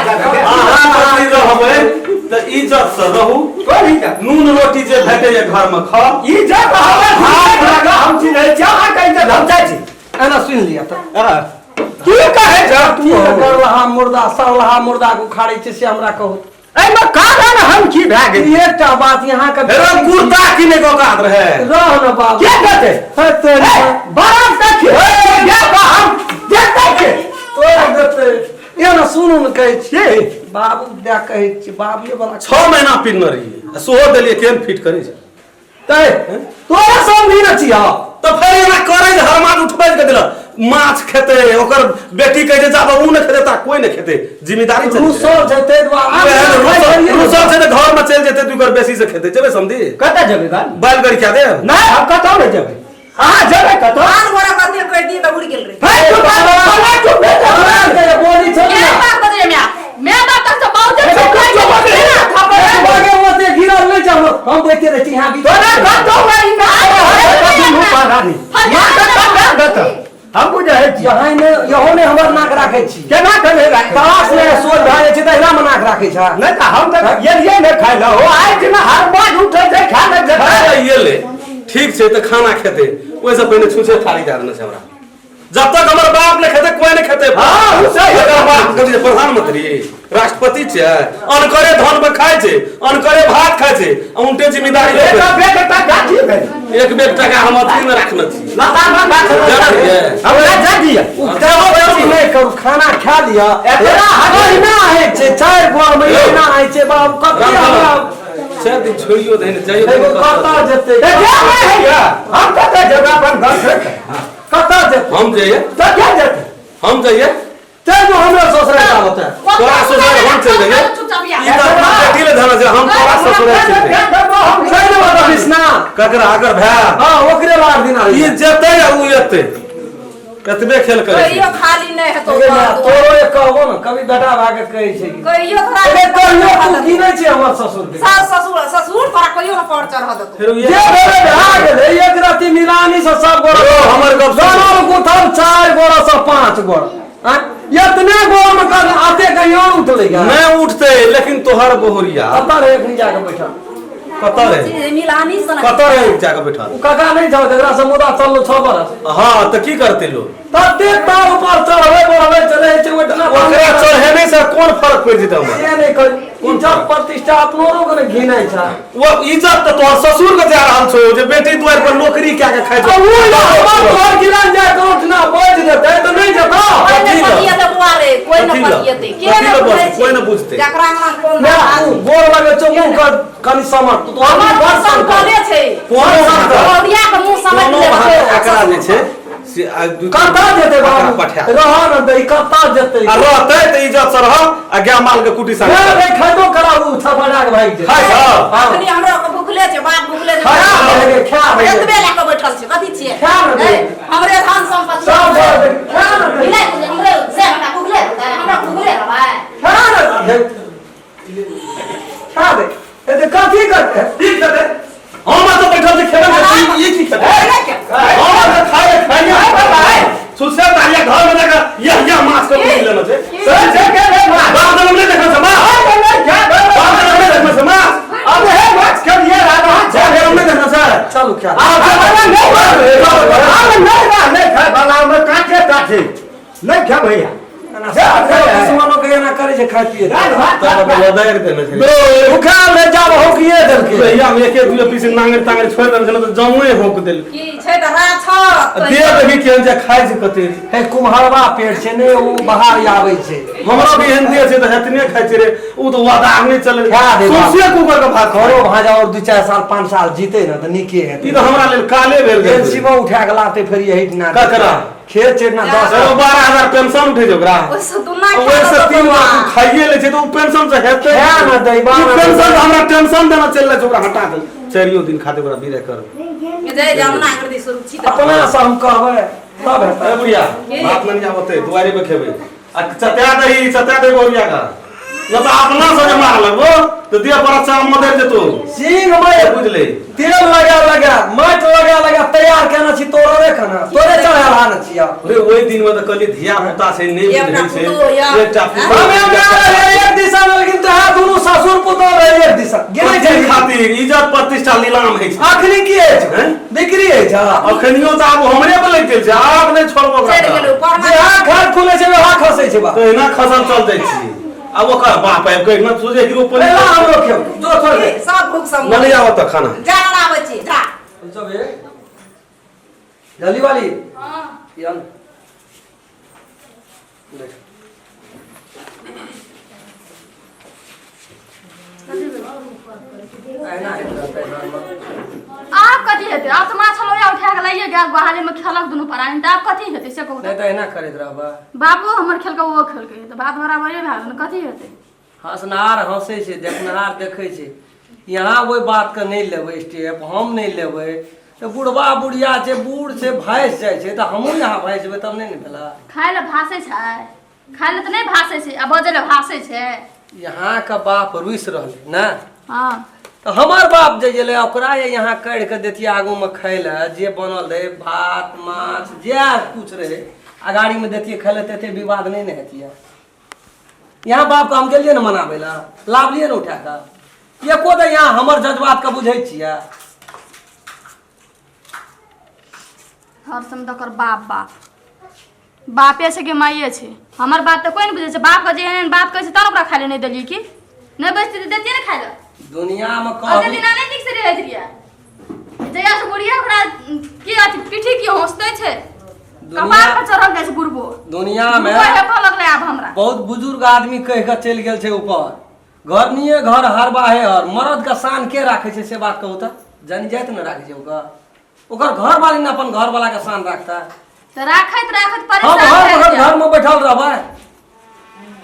अहाँ घड़ी रहबै तऽ इज्जत से रहू। कोन इज्जत? नून रोटी जे भेटैए घर में खाओ। इज्जत हवे हाथ लगा हम चिन्है छी अहाँके इज्जत हम जाइ छी। एना सुनि लिअ तऽ। हँ। की कहै छ की करलहा मुर्दा सरलहा मुर्दा के उखाड़ै छै से हमरा कहू। एहिमे कारण हम की भए गेल? एकटा बात यहाँ के हेरो कुर्ता किने के औकात रहे। रह न बाबू। के देतै? हे तेरी ए, बरात के खिलाड़ी के हम देतै के? तोरा देतै। एना सुनू ने कहै छी। की? बाबू दए कहै छी बाबुए वाला 6 महीना पिन्हने रहियै आ सेहो देलियै केहन फिट करै छै। तै तोरा समझी न छियौ। तऽ फेर एना करै जे हर माछ उठबै के देलक माछ खेतै ओकर बेटी कहै छै जाबे ऊ नहि खेतै ता कोई नहि खेतै जिम्मेदारी चलि जेतै। रुसल छै ताहि दुआरे रुसल छै तऽ घर में चलि जेतै दू घर बेसी से खेतै। जेबै समझी? कतऽ जेबै बाल? बैलगाड़ी क्या देब? नहि हम कतौ नहि जेबै। अहाँ जेबै कतौ? आन गोरा कते कहि दियै तऽ उड़ि गेल रे। हे, चुप भऽ जा, चुप भऽ जा। हमरा के बोली छै के ने। बात बजै म्या? मैं बात तऽ बहुत ए, चुप चुप भऽ जा। बागे ओते गिरल नहि छै हम बैठे रहै छी यहाँ बीच। तोरा कतौ नहि दुनू परानी। माँ के कतऽ देतौ? हम बुझै छी। यहाँ ने यहो ने हमर नाक राखै छी। केना केने राखै? तलाश ने सोच भए जाइ छै तहिना मे नाक राखै छै। नहि तऽ हम तऽ गेलियै नहि खाइ लए। ओ आइ दिना हर बाज उठै छै खा लै छै। खाय लए एलै ठीक छै तऽ खाना खेतै ओहिसँ पहिने छुछे थाली दए देने छै हमरा। जब तक हमर बाप नहि खेतै कोई नहि खेतै। हाँ, ओ सही। एकर बाप कथी छै प्रधानमंत्री राष्ट्रपति छै अनकरे धन पर खाइ छै अनकरे भात खाइ छै आ उनटे जिम्मेदारी एक लेतै। बेर टका की भेल? एक बेर टका हम अथी मे राखने छी। लता मे राखने छी। जानलियै? हमरा जा दिअ। उपजाउ नहि करू खाना खा लिअ। एतना एहिना होइ छै 4 गोर मे एहिना होइ छै बाबू कते हमरा 4 दिन छोड़ियो दही ने जाइयो एगो कतऽ जेतै? तऽ जा नहि होइए। हम कतऽ जेबै अपन घर छोड़ि कऽ? कतऽ जेतै? हम जइयै। तऽ के जेतै? हम जइयै। चलि जो हमरा ससुराल आबऽ। तोरा ससुराल हम चलि जइयै। चुपचाप ई तऽ अपना बेटी ले धरल छै हम तोरा ससुराल चलि जइयै। चलि जेबऽ तऽ कृष्णा। ककरा अगर भाय? हँ ओकरे लार दिना ई जेतै आ ऊ एतै कतबे खेल करै छै। कहियो खाली नहि हेतौ। तोरो एक कहबो ने कभी बेटा भागे कहै छै कि। कहियो तोरा अरे कहियो तू गिनै छै हमर ससुर के। सास ससुर ससुर तोरा कहियो ने पर चढ़ देतौ। फेर जे भेलै भए गेलै एक राति मिलानी से सब गोरा यौ, हमर गप सुनू। गनल गुथल 4 गोरा से 5 गोरा आँय? एतने गोरा में कर आते कहियो उठलै गा। नहि उठतै लेकिन तोहर बहुरिया कतऽ रहै एखनी जाके बैठल? कतऽ रहै? मिलानी सन कतऽ रहै जाके बैठल? ओ काका नहि जाओ जकरा से मुदा चललो 6 बरस। हाँ तऽ की करतै लोक? तते तार ऊपर चढ़बै बढ़बै चलै छै ओहिठिना। ओकरा चढ़ेने से कोन फर्क पड़ि जेतै हमरा? से नहि कही इज्जत प्रतिष्ठा अपनो के ने घिनै छै। ओ इज्जत तऽ तोहर ससुर के जा रहल छौ जे बेटी दुआरि पर नौकरी कए के खाइ आ छौ। उ हमर घर गिरल जाय के उठना बजि जेतै तऽ नहि जेतौ। कोई नहि कथी लए? पतियेतै बुआ रे, कोई कथी नहि लए? पतियेतै। के कथी नहि लए बुझै बजतै? छै? कोई नहि बुझतै। जकरा अंगना कोन ना, बात उ छै। गोर लगै छौ मुँह के कनि समझ तू तो हमर बड़ पसंद संकट। करे छै। कोनो भात बौरिया के मुँह समझ कोनो लेबै भात छै। एकरा जे छै से आ दू कतऽ जेतै एकरा बाबू? पठा। रह न दै कतऽ जेतै? आ रहतै तऽ इज्जत से रह आ गाय माल के कुटी संग। रे रे खैबो कराबू छपड़ा के भागि जेतै। खाइ छौ? हाँ। अखनी हमरा के भुखले छै, बाप भुखले छै। खा रे, खा रे। एतबे लए के बैठल छै, कथी छियै? खा ने ए, हमरे धन संपत्ति। सब भऽ गेल। खा ने दे। मिलै बुझे, हमरे से हमरा भुखले रहतै, हमरा भुखले रहबै। खा ने दे। खा दे। एते कथी करतै? ठीक छै हम तऽ बैठल छी खेबै ई की खेबै? हम तऽ खाइ खाइ सुसे तारिया घर में जाकर यह यह माछ के मुँह लेना छै। से छै के रे माछ? बाप दादा नहि देखने छै माछ। नहि खा बाप दादा नहि देखने छै माछ। अब हे माछ खेलिए राधा जा घर में नहि देखने छै। चलू खा। आब नहि आब नहि रहलै खाय वाला मे काटे काटे नहि खेबै। दुश्मनो के एना करै छै खाय पिए। दालि भात तब लदारि देने छै। भूखाल रहि जाब हौकिए देलकै। भैया हम एक एक दुए पीस नांगरि तांगरि छोड़ि देने छै तऽ जमुए होक देलकै। की छै तऽ राछत। देह देखी केहन छै खाइ छै कते। हे कुम्हरवा पेट छै ने ओ बाहर आबै छै। हमरा भी एहन देह छै तऽ एतने खाइ छै रे ओ तऽ वादा नहि चले। खा दे बाप। सौंसे कुकर के भात घरो भाजा और 2-4 साल 5 साल जीते ने तऽ नीके हेतै। ई तऽ हमरा लेल काले भेल गेल। एलसीमा उठा के लाते फेर यही ना। ककरा? खेत छै ना 10 12,000 पेंशन उठै छै ओकरा। ओहिसँ दुना ओहिसँ 3 लाख खाइए लै छै तऽ ओ पेंशन से हेतै। खा ने दै, ओ पेंशन से हमरा टेंशन देना चलि रहल छै ओकरा हटा दे। 4 दिन खाते ओकरा विदा कर। जय जमुना कर सुरक्षित। अपना से हम कहबै तब हेतै। ए बुढ़िया भात नहीं आबते दुआरे पे खेबै। आ चत्या दही चत्या दही बहुरिया का। न तऽ अपना से जे मार लगबो तऽ देह पर अच्छा मदरि जेतो। सिंह में बुझले तेल लगा लगा माटि लगा लगा तैयार केने छी, तोड़बे केना तोरे चढ़ायल हान छी रे ओहि दिन में तऽ कहलियै धिया पुता छै, नहि एकटा बुझै छै। पुतोह यऽ। एकटा पुतोह। हम हमरा रहे एक दिशा में, लेकिन तोरा दुनू ससुर पुतोह रहे एक दिशा गिरै छै। कथी खातिर इज्जत प्रतिष्ठा नीलाम होइ छै? अखनी की अछि? हैं? बिक्री अछि? हाँ। अखनियो तऽ आब हमरे पर लागि गेल छै, आब नहि छोड़बो ओकरा। चलि गेलहुँ परमा। जेहा घर खुले छै वहाँ खसै छै बा। तऽ एना खसल चल जाइ छी। आब ओकर बाप आबि कऽ एना सोझे हीरो पर पहला हमरो खेब जो छोड़ दे। सब भूख सब नहि आवत तऽ खाना। जा आबै छी जा। सब ए जल्दी वाली। हाँ। यान देख। एना हेतै रहतै घरमे। आब कथी हेतै? आब तऽ माछ लोया उठा के लाइए गेल, गोहाली में खेलक दुनू प्राणी, तऽ आब कथी हेतै से कहू। नहि तऽ एना करैत रहबै। बाबू हमर खेलकै, ओहो खेलकै, तऽ बात बराबरे भए गेल ने, कथी हेतै? हँसनहार हँसै छै, देखनहार देखै छै। यहाँ ओहि बातके नहि लेबै स्टेप, हम नहि लेबै तऽ बुढ़बा बुढ़िया छै, बूढ़ छै, भासि जाइ छै, तऽ हमहूँ यहाँ भासि जेबै तब नहि ने भेलै। खाय लए भासै छै? खाय लए तऽ नहि भासै छै, आ बजै लए भासै छै। यहाँके बाप रुसि रहलै ने? हाँ। तऽ हमर बाप जे गेलै ओकरा ये यहाँ कढ़ि कऽ देतियै आगूमे खाय लए, जे बनल रहै भात माछ जे कुछ रहै अगाड़ीमे देतियै खाय लए, तऽ एते विवाद नहि ने हेतियै। यहाँ बापके हम गेलियै ने मनाबै लए, लाबलियै ने उठा कऽ, एको तऽ यहाँ हमर जज्बातके बुझै छियै? हर समय तऽ ओकर बाप बाप बापे छै कि माइए छै, हमर बात तऽ कोइ नहि बुझै छै। बापके जे एहन एहन बात कहै छै तब ओकरा खाय लए नहि देलियै कि नहि बैसतै तऽ देतियै ने खाय लए। दुनियामे ओते कहबी दिना नहि नीक से रहैत रहियै, जहिया से बुढ़िया ओकरा की अथी पीठी की हौंसते छै, कपार पर चढ़ल जाइ छै बुढ़बो। दुनियामे बुढ़बो हेपऽ लगलै आब हमरा। बहुत बुजुर्ग आदमी कहि कऽ चलि गेल छै ऊपर, घरनिये घर हरबाहे हर, मरद के शान के राखै छै से बात कहू तऽ? जन जाइत ने राखै छै, ओकर ओकर घर वाली ने अपन घर वाला के शान राखता। तऽ राखैत राखैत हम परेशान हर भए वखत जायब। घर में बैठल रहबै?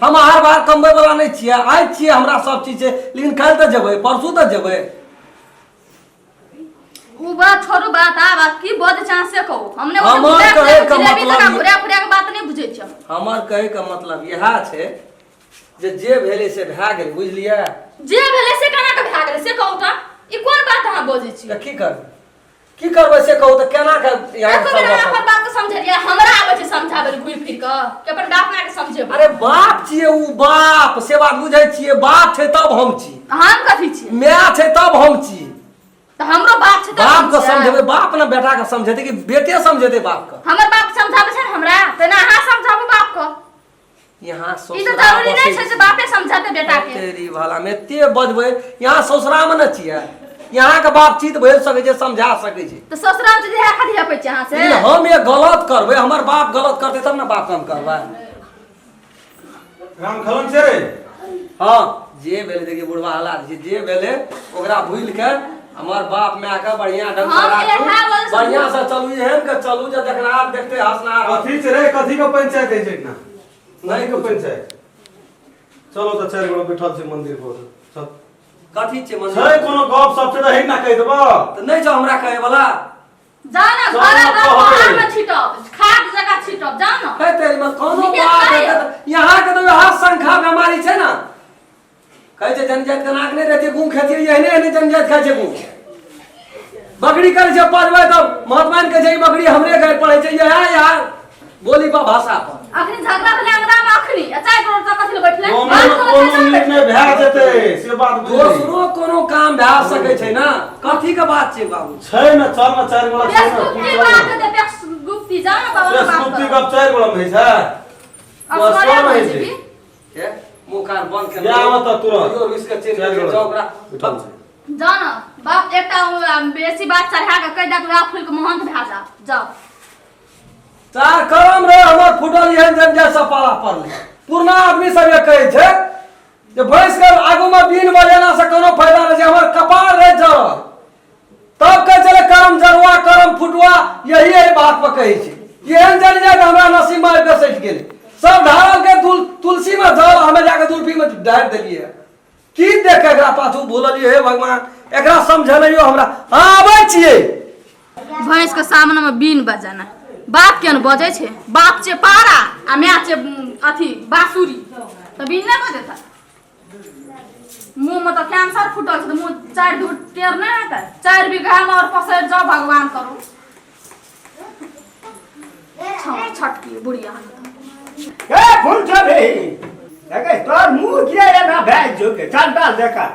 हम हर बार कमबै वाला नहि छियै। आइ छियै, हमरा सब चीज छै, लेकिन काल्हि तऽ जेबै, परसू तऽ जेबै। उ बात छोड़ू, बात आब आब की बजै छै अहाँ से कहू। हम ने हमर घुरा कहै के जिलेबी मतलब जकाँ घुरा फुरा के बात नहि बुझै छियै। हमर कहै के मतलब इएह छै जे जे भेलै से भए गेल, बुझलियै? जे भेलै से केना के भए गेलै से कहू तऽ, ई कोन बात अहाँ बजै छी? तऽ की करबै, की करबै से कहू तऽ, केना के यहाँ एको बेर अहाँ अपन बाप के समझेलियै? हमरा आबै छै समझाबै लए घुरि फिर कऽ कि अपन बाप माय के समझेबै? अरे बाप छियै उ, बाप से बात बुझै छियै? बाप छै तब हम छी। हम कथी छियै? माय छै तब हम छी। तऽ हमरो बाप छै तब बाप हम के छियै। समझेबै? बाप ने बेटा के समझेतै कि बेटे समझेतै बाप के? हमर बाप समझाबै छै ने हमरा, तेना अहाँ समझाबू बाप के। यहाँ ई तऽ ससुरा जरूरी नहि बसै छै जे बापे समझाते बेटा के। तेरी भला में एते बजबै, यहाँ ससुरा में न छियै, यहाँ के बाप चित भरि सकै छै, समझा सकै छै। तऽ ससुरा मे जे खाली हपै छै अहाँ से। लेकिन हम ये गलत करबै, हमर बाप गलत करतै तब ने बाप हम कहबै। राम खलन छै रे। हाँ, जे भेलै देखिए बुढ़वा हालात छै, जे भेलै ओकरा भूलि के हमर बाप माय के बढ़िया ढंग से हम राखू, इएह वजह से बढ़िया से चलू, एहन के चलू जे देखनाहार देखते हंसनाहार हंसते। कथी छै रे? कथी के पंचायत है छै ना? नहीं के पंचायत। चलो तऽ चारि गोटा बैठल छै मंदिर पर, चल। कथी छै मंदिर? छै कोनो गप सब छै तऽ हे ना कहि देबो। तऽ नहि छौ हमरा कहे वाला। जा ना चल घर ना घर कहबै। बाहर में छिटब, खाद जगह छिटब, जा ना। हे तेरी में कोनो निकेत बात नहीं। हेतै तऽ यहाँ के तऽ वएह शंखा बेमारी छै ने, कहै छै जनजाति के नाक नहि रहै छै, गूँ खेतियै एहने एहने जनजाति खाइ छै गूँ। बकरी करै छै पढ़बै तऽ महात्मा कहै छै ई बकरी हमरे घर पढ़ै छै, इएह इएह बोली पर भाषा पर। अखनी झगड़ा भेलै अंगना में अखनी, आ चारि करोड़ तक कथी लए बैठलै? कोनो बात करै कोनो छै, निर्णय भए जेतै से बात बुझली। दोसरो कोनो काम भए सकै छै ने, कथी के बात छै बाबू? छै ने, चल ने चारि गोटा छै ने, तू बेसगुप्ती चल बात ने। हेतै, बेसगुप्ती, जा ने बाबा बात बेसगुप्ती करब। गप चारि गोटा मे होइ छै। असगरे असगरे होइ होइ छै छै। की? हे, मुँह कान बंद केने या आबऽ तऽ तुरंत। कहियो रुसि कऽ चलि चारि गेल गोटा। जाउ ओकरा। बैठल छै। जा ने बाप, एकटा बेसी बात चढ़ा कऽ कहि दे तऽ वएह फूल के महंत भए जा, जाउ। चार करम रहे हमर फूटल एहन जनजाति सब पाला पड़लै। पुरना आदमी सब ये कहै छै जे भैंस के आगू में बीन बजेना से कोनो फायदा नहि छै। हमर कपार रहे जरल तब कहै छलै करम जरुआ करम फुटुआ, यही एहि बात पर कहै छै। एहन जनजाति हमरा नसीब में आबि कऽ सटि गेलै। सब ढारल के तुलसी में जल, हमे जाके तुलसी में ढारि देलियै। की देख के एकरा पाछू भूललियै? हे भगवान, एकरा समझेलैयो हमरा। हाँ, आबै छियै। भैंस के सामने में बीन बजाना, बाप के ने बजै छै? बाप छै पारा आ माय छै अथी बाँसुरी, तऽ बीन नहि बजेता। मुँह में तऽ कैंसर फूटल छै तऽ मुँह चारि दूर टेढ़ नहि हेतै 4 बीघा में और पसरि जाओ भगवान करू छटकी बुढ़िया ए फूल चढ़े देखे तोर मुँह किया एना भए जो के चंडाल देखा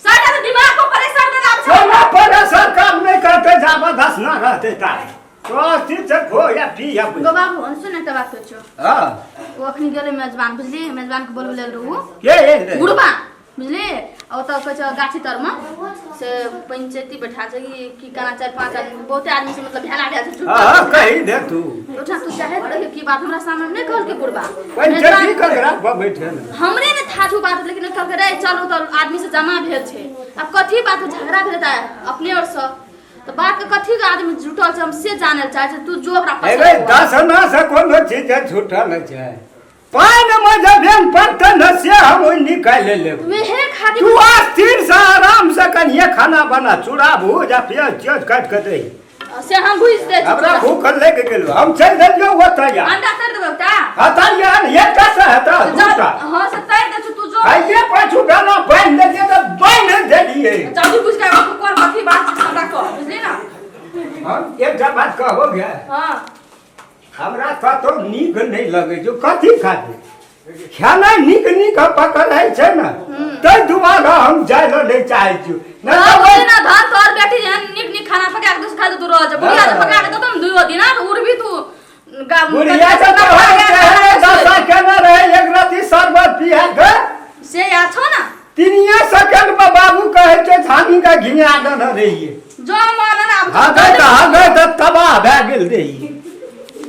सारा तऽ दिमाग पर परेशान देला छै सोना परेशान काम नहीं करते जाबा धस ना रहते तारे तो अस्थिर से खो या पी या बुझ। गो बाबू सुन एकटा बात कहै छियौ हाँ ओ अखनी गेलै मेजबान बुझली मेजबान के बोलबै लेल रहू के एलै बुढ़बा बुझली आ ओतऽ कहै छै गाछी तरमे से पंचायती बैठा छै कि की केना 4-5 आदमी बहुते आदमी से मतलब भेला भेल छै हाँ हाँ कही दे तू ओठा तू चाहे तऽ देखियौ की बात हमरा सामने नहि कहलकै बुढ़बा पंचायती ककरा पर बैठे ने हमरे ने था छौ बात लेकिन कहलकै रे चलू तऽ आदमी से जमा भेल छै आब कथी बात झगड़ा भेल तऽ अपने आओर से तऽ बात के कथी के आदमी जुटल छै हम से जानै लए चाहै छी तू जो ओकरा पसंद अरे हुआ। दस ना से कोनो चीज झूठा नहीं छै पानि मे जब पड़तै ने से हम ओहि निकालि लेब वेहे खातिर तू अस्थिर से आराम से कनिए खाना बना चूड़ा भूज आ प्याज त्याज काटि कऽ दही से हम भुजि दै छी हमरा चूड़ा। भूख लागि गेल हम चलि देलियौ ओतऽ या अंडा तर देबै एकटा हता यार एकटा से हेता जा दूटा हाँ से तर दै छी तू जो आइए पाछू गाना बान्हि देलियै तऽ बान्हि देलियै जल्दी बुझि के आबू कोन कथी बात छै हमरा कह बुझली ना हम एकटा बात कहबो गे हाँ हमरा कतौ नीक नहि लगै छै कथी खातिर खेनाइ नीक नीक पकड़ै छै ने ताहि दुआरे हम जाय लए नहि चाहै छी नहि तऽ बुझली ना धन तोहर बेटी जेहन नीक नीक खाना पका के खा तू रह जा बुढ़िया जे पका के देतौ ने दुइयो दिन तऽ उड़बी तू बुढ़िया के तो है दशा केने रहे एक राति शरबत पिया के से याद छौ ना तीनिये सेकंड पर बाबू कहै छै छानी के घिया देने रहियै जो मन ना आब हगै तऽ हगै तऽ तबाह भए गेल रहियै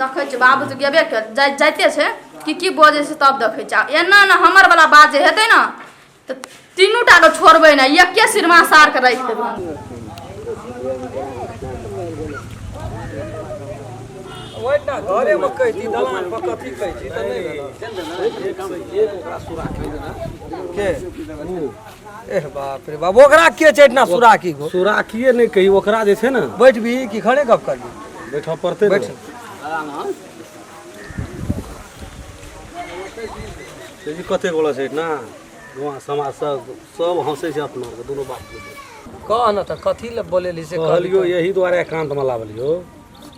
देखै छियै बाबू तऽ गेबे कर जाइते छै कि की बजै छै तब देखै छियै एना ने हमर वाला बात जे हेतै ने तऽ तीनू टा के छोड़बै ने एके सिरमा सार के राखि देबै ओहिना घरेमे कहिती दलान पर कथी कहै छी तऽ नहि भेल के एह बाप रे बाप ओकरा के छै एतना सुराकी गो सुराकिए नहि कही ओकरा जे छै ने बैठबी कि खड़े गप करबी बैठऽ पड़तै बैठ। से जी कते गोला छै ना गाँव समाज सब सब हंसै छै अपना आरके दुनू बाप बेटी। कह न तऽ कथी लए बोलेली से कहलियो यही दुआरे एकान्तमे लाबलियो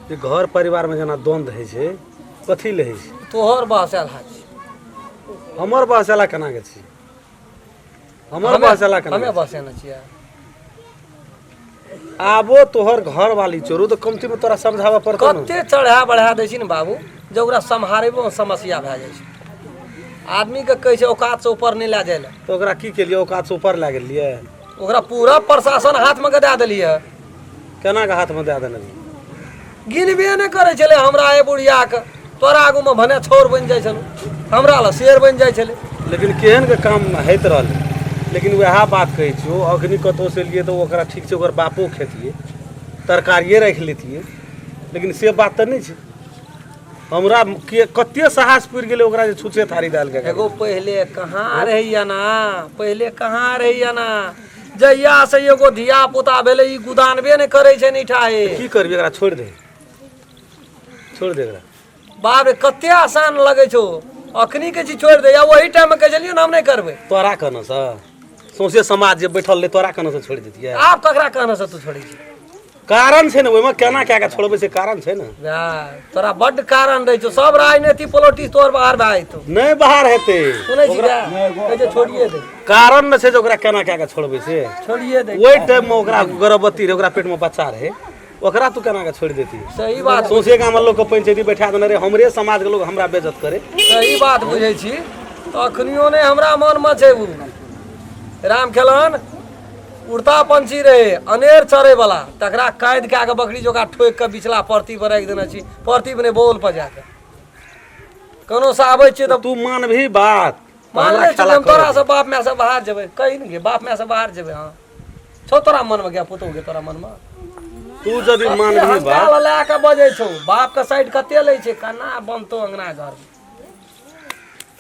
जे घर परिवारमे जेना द्वंद्व होइ छै कथी लए होइ छै तोहर बहस आयल हाथ हमर बहसेला केना के छी हमर बहसेला केना हमे के छी? बहसेने छियै आबो तोहर घर वाली चोरू तऽ कमती मे तोरा समझाबऽ पड़तौ ने कते चढ़ा बढ़ा दै छी ने बाबू जे ओकरा सम्हारेबो मे समस्या भए जाइ छै आदमीके कहै छै औकातसँ ऊपर नहि लए जाइ लए तऽ ओकरा की केलियै औकात से ऊपर लए गेलियै ओकरा पूरा प्रशासन हाथमे के दए देलियै केना के हाथमे दए देने रहियै? गिनबे नहि करै छलै हमरा ए बुढ़ियाके तोरा आगूमे भने छौर बनि जाइ छलहुँ हमरा लए शेर बनि जाइ छलै लेकिन केहन के काम होइत रहलै लेकिन वएह बात कहै छियौ अखनी कतहु से एलियै तऽ ओकरा ठीक छै ओकर बापो खेतियै तरकारिए राखि लेतियै लेकिन से बात तऽ नहि छै हमरा के कते साहस पुरि गेलै ओकरा जे छुछे थारी दालि के एगो पहिले कहाँ रहैया ना पहिले कहाँ रहैया ना जहिया से एगो धिया पुता भेलै ई गुदानबे नहि करै छै निठाहे की करबी एकरा छोड़ि दे छोड़ि दे एकरा बाप रे कते आसान लगै छौ अखनी के चीज छोड़ि दे या ओही टाइम मे कहै छलियै ने हम नहि करबै तोरा कहने से सौंसे समाज जे बैठल रहै तोरा कहने से छोड़ि देतियै आब ककरा कहने से तू छोड़ै छी कारण छै ने ओहिमे केना कए कऽ छोड़बै से कारण छै ने वएह, तोरा बड्ड कारण रहै छौ सब राजनीति पॉलिटिक्स तोहर बाहर भए जेतौ नहि बाहर हेतै सुनै छी क्या कहै छै छोड़िए दे कारण ने छै जे ओकरा केना कए कऽ छोड़बै से छोड़िए दे ओहि टाइममे ओकरा गर्भवती रहै ओकरा पेटमे बच्चा रहै ओकरा तू केना कऽ छोड़ि देती सही बात सौंसे गाममे लोकके पंचायती बैठा देने रहै हमरे समाजके लोक हमरा बेइज्जत करे सही बात बुझै छी तऽ अखनियो नहि हमरा मनमे छै ओ राम खेलन उड़ता पंछी रहे अनेर चढ़े वाला तकरा कैद कए कऽ बकरी जोका ठोकि कऽ बिचला परती पर राखि देने छी परती पर नहि बौल पर जाके कोनो से आबै छियै तऽ तू मानबही बात मान ले छी हम तोरा से बाप माय से बाहर जेबै कही ने गे बाप माय से बाहर जेबै हँ छौ तोरा मनमे गे पुतहु गे तोरा मनमे तू यदि मानबही बात लए कऽ बजै छौ बाप के साइड कते लै छै केना बनतौ अंगना घर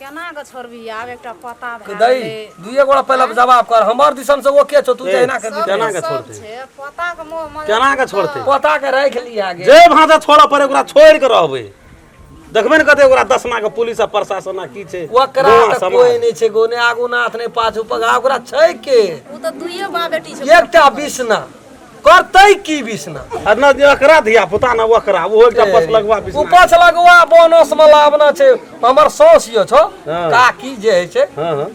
केना कऽ छोड़बी आब एकटा पता भए दै गेलै दुइए गोड़ा पहिले जवाब कर हमर दिसन से ओके छौ तू जहिना कर केना के सब छोड़तै छै पता के मोह मजा केना के छोड़तै पोता के राखि लिहा गे जे भाषा छोड़ऽ पड़े ओकरा छोड़ि के रहबै देखबै ने कते ओकरा दसमा के पुलिस आ प्रशासन आ की छै। ओकरा गाँव आ तऽ समाज। कोई नहि छै गो, नहि आगू नाथ नहि पाछू पगा, ओकरा छै के? ओ तऽ दुइये बा बेटी छै। एकटा बिसना करतै की बिसना? आ न एकरा धिया पुता न ओकरा, ओहो एकटा पछलगवा ओ बिसना। पछलगवा बोनस में लाबना छै। हमर साउस यो छौ, हाँ। काकी जे होइ छै, हाँ हाँ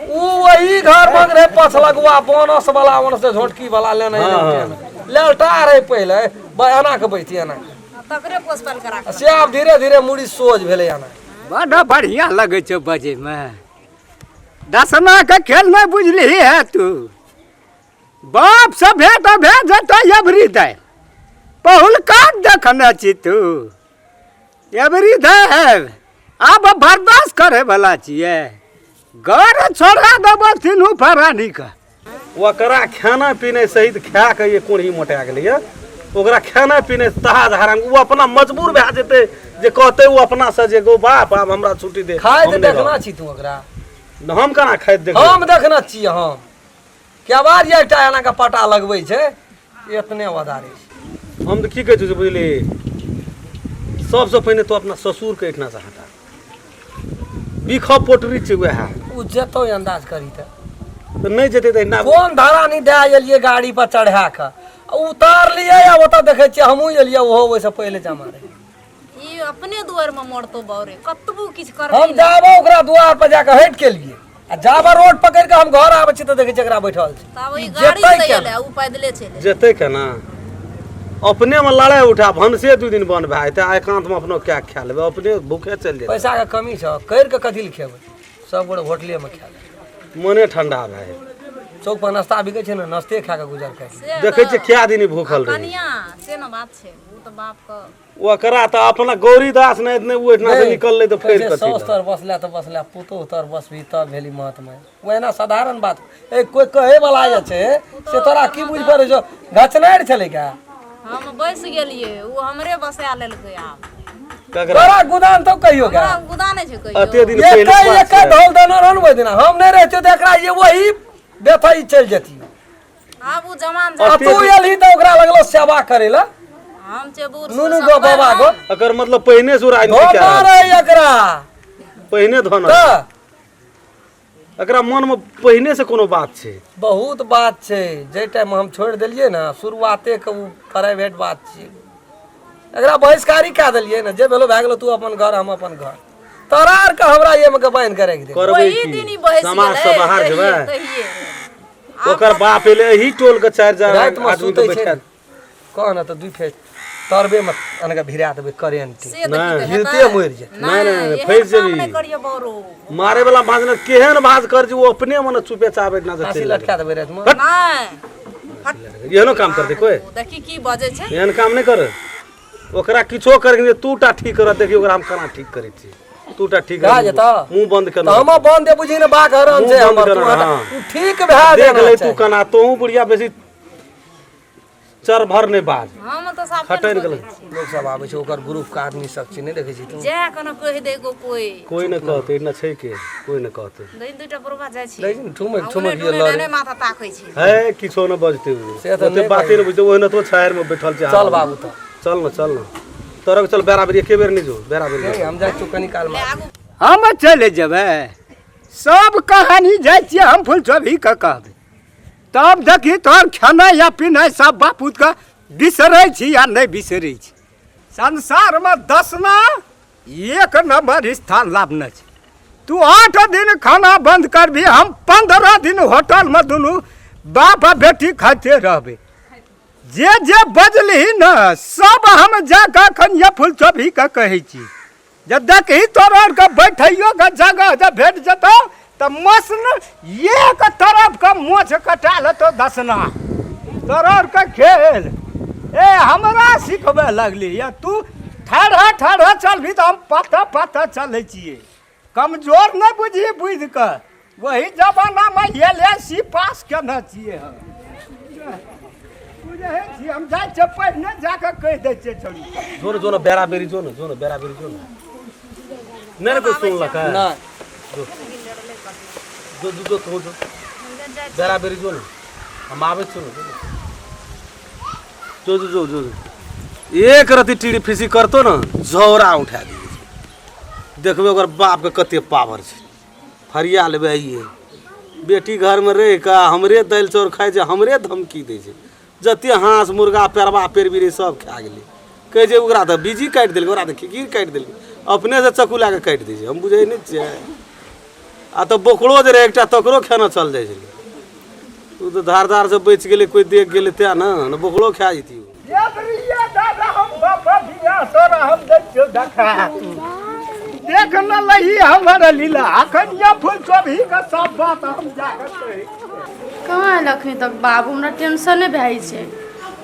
उ वही घर में रहे पछलगवा बोनस वाला, ओनस से झोटकी वाला लेने। हाँ, हाँ। ललटा रहे पहिले, एना के बैठी एना के। तकरे पोस पाल करा आ से आब धीरे धीरे मुड़ी सोझ भेलै एना। बड्ड बढ़िया लगै छौ बजैमे। दसमा के खेल नहि बुझलिही है तू। बाप से भेंट भए जेतौ एवरी दे पहुलका देखने छी तू। एवरी दे आब बर्दाश्त करे वाला छियै? घर छोड़ा देबो तीनू प्राणी के। ओकरा खाना पीने सहित खा के ये कोढ़ी मोटा गेलैया। ओकरा खाना पीने तहाज हराम, ओ अपना मजबूर भए जेतै जे कहतै ओ अपना से जे गो बाप आब हमरा छुट्टी दे। खाइत हम नहि देखना रहब। छी तू ओकरा? हम केना खाइत देखबै? हम देखना छियै। हम क्या बार ये एकटा एना के पटा लगबै छै, एतने वदारे छै। हम तऽ की कहै छियौ से बुझली, सबसँ पहिने तो अपना ससुरके एहिठिना से हटा, बिख पोटरी छै वएह। उ जेतौ अंदाज करी तऽ तऽ नहि जेतै तऽ एहिना कोन धारा नहि दए एलियै गाड़ी पर चढ़ा कऽ उतारलियै, आ ओतऽ देखै छियै हमहूँ एलियै, ओहो ओहिसँ पहिले जमा रहै। ई अपने दुआर में मरतो बौरे, कतबो किछु करबी। हम जाबो ओकरा दुआर पर जाके हटि के लिए आ जाबो रोड पकड़ि के हम घर आबै छी तऽ देखै छियै एकरा बैठल छै। तब ई ई गाड़ी जेतै से केना? एलै, उ पैदले चलि। जेतै केना? अपने में लड़ाइ उठा भनसे 2 दिन बंद भए जेतै आ एकांत में अपनो कए खा लेबै, अपने भूखे चलि जेतै। पैसा के कमी छौ, करि के कथी लए खेबै? सब गोटे होटले में खा लेबै, मने ठंडा भए जेतै। चौक पर नाश्ता बिकै छै ने, नाश्ते खा के गुजर कर। से देखै छियै कए दिन ई भूखल रहै। कनिया से ने बात छै, उ तऽ बाप के ओकरा तऽ अपना गौरीदास नहि नहि ओ एहिठिना से निकललै तऽ फेर कथी साउस तर बसला तऽ बसला, पुतोह तर बसबी तब भेली महात्मा। ओहिना साधारण बात ए कोई कहे वाला जे छै से तोरा की बुझि पड़ै छौ? घचनारि छलै का? हम बैस गेलियै, उ हमरे बसा लेलकै आब। ककरा? तोरा गुदान तो कहियो का? हमरा गुदा नहि छै कहियो। अते दिन पहिले एके बात एके छै। ढोल देने रहन ओहि दिना, हम नहि रहितियो तऽ एकरा ये वही बेथई चलि जतियो। आब उ जमान आ तू एलही तऽ ओकरा लगलो सेवा करे ला। हम छै बूढ़ नुनू गो बाबा गो। एकर मतलब पहिने से ओ राजनीति धोना कए रहल छै। रहे एकरा पहिने धोना तऽ एकरा मन में पहिने से कोनो बात छै। बहुत बात छै। जाहि टाइम हम छोड़ि देलियै ने, शुरुआते के ओ प्राइवेट बात छियै। एकरा बहिष्कारी कए देलियै ने, जे भेलो भए गेलो, तू अपन घर हम अपन घर। तोरा आरके हमरा एहिमे के बान्हि के राखि दे। करबै ओही दिन की? ई बहसि समाज से गेलै, बाहर तहिये जेबै। तहिये ओकर बाप एलै एही टोल के 4 जना रातिमे आदमी के सुतै छै बैठा। कह ने तऽ 2 फेर तरबे में अनका भिरा देबै करेंट। से तऽ नहि। की तऽ हिलते हेतै? मरि जेतै। नहि, नहि, नहि, एहन फँसि काम जेबही। नहि करियौ बौरो। मारे वाला भाज ने केहन भाज कर जे ओ अपने मने चुपे चापे ना से फांसी चलि लटका देबै रातिमे। नहि। गेलै। एहनो काम करतै कोई? देखी की बजै छै। एहन काम नहि कर। ओकरा किछो कर, तू टा ठीक कर। देखी ओकरा हम केना ठीक करै छी, तू टा ठीक भए रह। जेतौ? मुंह बंद तऽ केना? हम बंद बुझी ने, बाघ हरान छै मुँह बंद हमर। तू केना? हटा- हाँ। तू ठीक भए देख जाना ले तू चाही। केना तोहूँ बुढ़िया बेसी चर भर नहि बाज। हम तऽ साफे खटरि नहि गेलै। बजै छी। लोक सब आबै छै, ओकर ग्रुप के आदमी सब छै, नहि देखै छी तू? जएह कोनो कहि दै गो कोई। कोई नहि कहतै, एहिना छै के कोई नहि कहतै। दिन दूटा बुढ़बा जाइ छी देखै छी ने, ठुमकि आ ठुमकि उने गेल टुने लड़े। नहि माथा ताकै छै। है किछो नहि बजतै ओ। से तऽ ओते नहि बाते नहि बुझतै, ओहिना तो छाहरि मे बैठल छै। चल बाबू तऽ। चल न, चल न तोरा चल, बेरा बेरी एके बेर नहि जो, बेरा बेरी। नहीं, हम जाइ छियौ कनी काल मे। आगू। हम चलि जेबै, सब कहानी जाइ छियै हम फुलचोभी के कहबै, तब देखी तोहर खेनाइ या पीनाइ सब बापूतके बिसरै छी या नहि बिसरै छी। संसारमे दसना एक नंबर स्थान लाभने छै। तू 8 दिन खाना बंद करबी, हम 15 दिन होटलमे दुनू बाप आ बेटी खाइते रहबै। जे जे बजलही ने सब हम जाकऽ एखन ये फुलचोभीके कहै छी जे देखही तोरा आरके बैठैयो के जगह जे भेट जेतौ तऽ मसन एक तरफ के मोछ कटा लेतौ दसना। तोरा आरके खेल ए हमरा सिखबै लगली या तू ठाढ़ा ठाढ़ा चलबही तऽ हम पाता पाता चलै छियै। कमजोर नहि बुझी, बुझि कऽ वही जमानामे एल एस सी पास केने छियै हम, बुझै छी। हम जाइ छियै पहिने जाकऽ कहि दै छियै छोड़ी। जो न, जो न, बेरा बेरी जो न, जो न, बेरा बेरी जो न। नहि ने कोई सुनलक है? नहि। जो जो जो तू जो बेरा बेरी जो न, हम आबै छियौ न। जो जो जो जो जो एक रति टीड़ी फीसी करतो न, झौरा उठा दी। देखबै ओकर बापके कते पावर छै फरिया लेबै आइए बेटी घरमे रहि कऽ हमरे दालि चाउर खाइ छै हमरे धमकी दै छै जते हाँस मुर्गा पेरबा पेरबी रहै सब खा गेलै कहै छै ओकरा तऽ बीजी काटि देलकै ओकरा तऽ खिखीर काटि देलकै अपनेसँ चक्कू लए कऽ काटि दै छै हम बुझै नहि छियै आ तऽ बोकरो जे रहै एकटा तकरो खेना चल जाइ छलै ओ तऽ धार धारसँ बचि गेलै कोइ देख गेलै तेँ ने ने बोकरो खा जैतियै देख न लही हमर लीला अखन ये फूल चोभी के सब बात हम जाके कहै कहाँ आयल अखनी तक बाबू हमरा टेंशने भए जाइ छै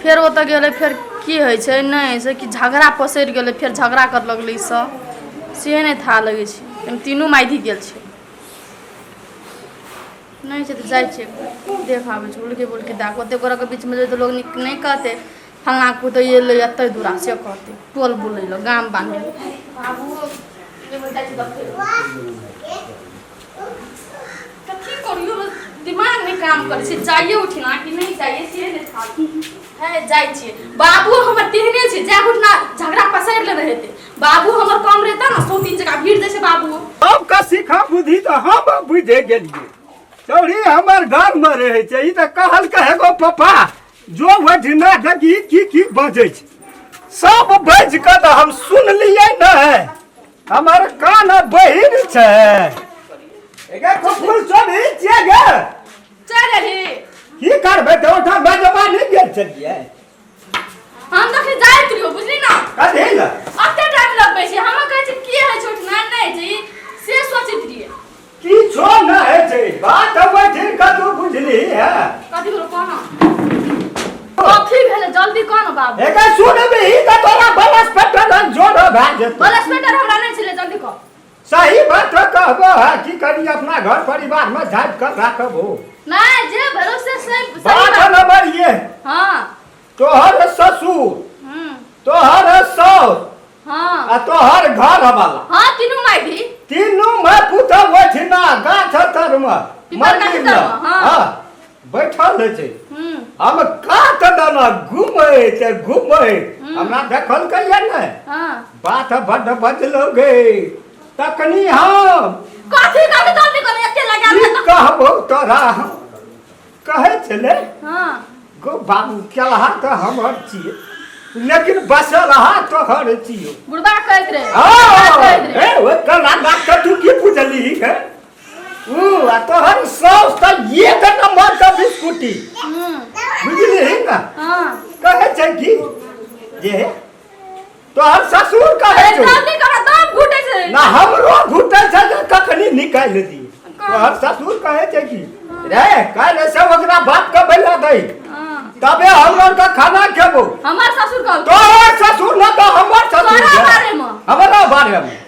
फेर ओतऽ गेलै फेर की होइ छै नहि से कि झगड़ा पसरि गेलै फेर झगड़ा कर लगलै ई सब से नहि था लगै छै एहिमे तीनू माइधी गेल छै नहि छै तऽ जाइ छियै देख आबै छै उलके बुलके दए कऽ ओतेक गोड़ाके बीचमे जेबै तऽ लोक नीक नहि कहतै फल्लाँ पुतौह एलै एतै दूरा से कहतै टोल बुलै लए गाम बान्है लए बाबू जाइ छै देखै तऽ की करियो दिमाग नहि काम करै छै जाइए उठना कि नहि जाइए से नहि था है जाइ छियै बाबू हमर तेहने छै जाय उठना झगड़ा पसरि लेने हेतै बाबू हमर कम रहता ने सौ तीन जगह भीड़ जाइ छै बाबू सबके शिखा बुद्धि तऽ हम बुझे गेलियै चौरी हमर घरमे रहै छै ई तऽ कहलकै एगो पप्पा जो वठिना देखी की की बजै छै सब बाजि कऽ तऽ हम सुनलियै नहि हमर कान बहिर छै एगे फूल चोरी छियै गे चल अही की करबै तऽ ओठाम बजबा नहि गेल छलियै हम तखनी जाइत रहियो बुझली ना कथी लए अते टाइम लगबै छै हम कहै छी की होइ छै उठना नहि छै से सोचैत रहियै किछो नहि होइ छै बात बैठिन कऽ तू बुझली है कथी भेलो कोना कथी भेलै जल्दी कह न बाबू एके सुनबही तऽ तोरा बलस पेटल जोर भए जेतौ बलस पेटर हमरा नहि छलै जल्दी कह सही बात कहबो है की करी अपना घर परिवार में झाँपि कर राखबो नहि जे भेलो से सही सही बात बात नंबर ये हाँ तोहर ससुर तोहर साउस हाँ आ तोहर घर वाला हाँ तीनू माय भी तीनू में पुतहु ओहिठिना गाछ तर में पीपल गाछ मंदिर तर में मे, हाँ। हाँ बैठल रहै छै हम्म हम कात दना घुमै छै घुमै हमरा देखल कहिया ने हाँ बात बड्ड बजलो गे तखनी हम कथी कथी जल्दी कर एते लगा की कहबो तोरा हम कहै छलै हाँ गो बाबू केलहा तऽ हमर छियै लेकिन बसलहा तोहर छियौ बुढ़बा कहैत रहे हाँ, कहैत रहे ए, ओहि कला के तू की बुझलिही हे ऊ आ तोहर साउस तऽ एक नंबर के बिस्कुटी बुझलिही ने हाँ कहै छै की जे तोहर ससुर कहै अरे छौ जल्दी करो दम घुटै छै ना हमरो घुटै छै जे कखनी निकालि दी तोहर ससुर कहै छै की रे काल्हि से ओकरा बाप के बैला दही हाँ। तबे हमर के खाना खेबो हमर ससुर कहल तोहर ससुर न तऽ हमर ससुर तोरा छै। बारेमे। हमरा बारेमे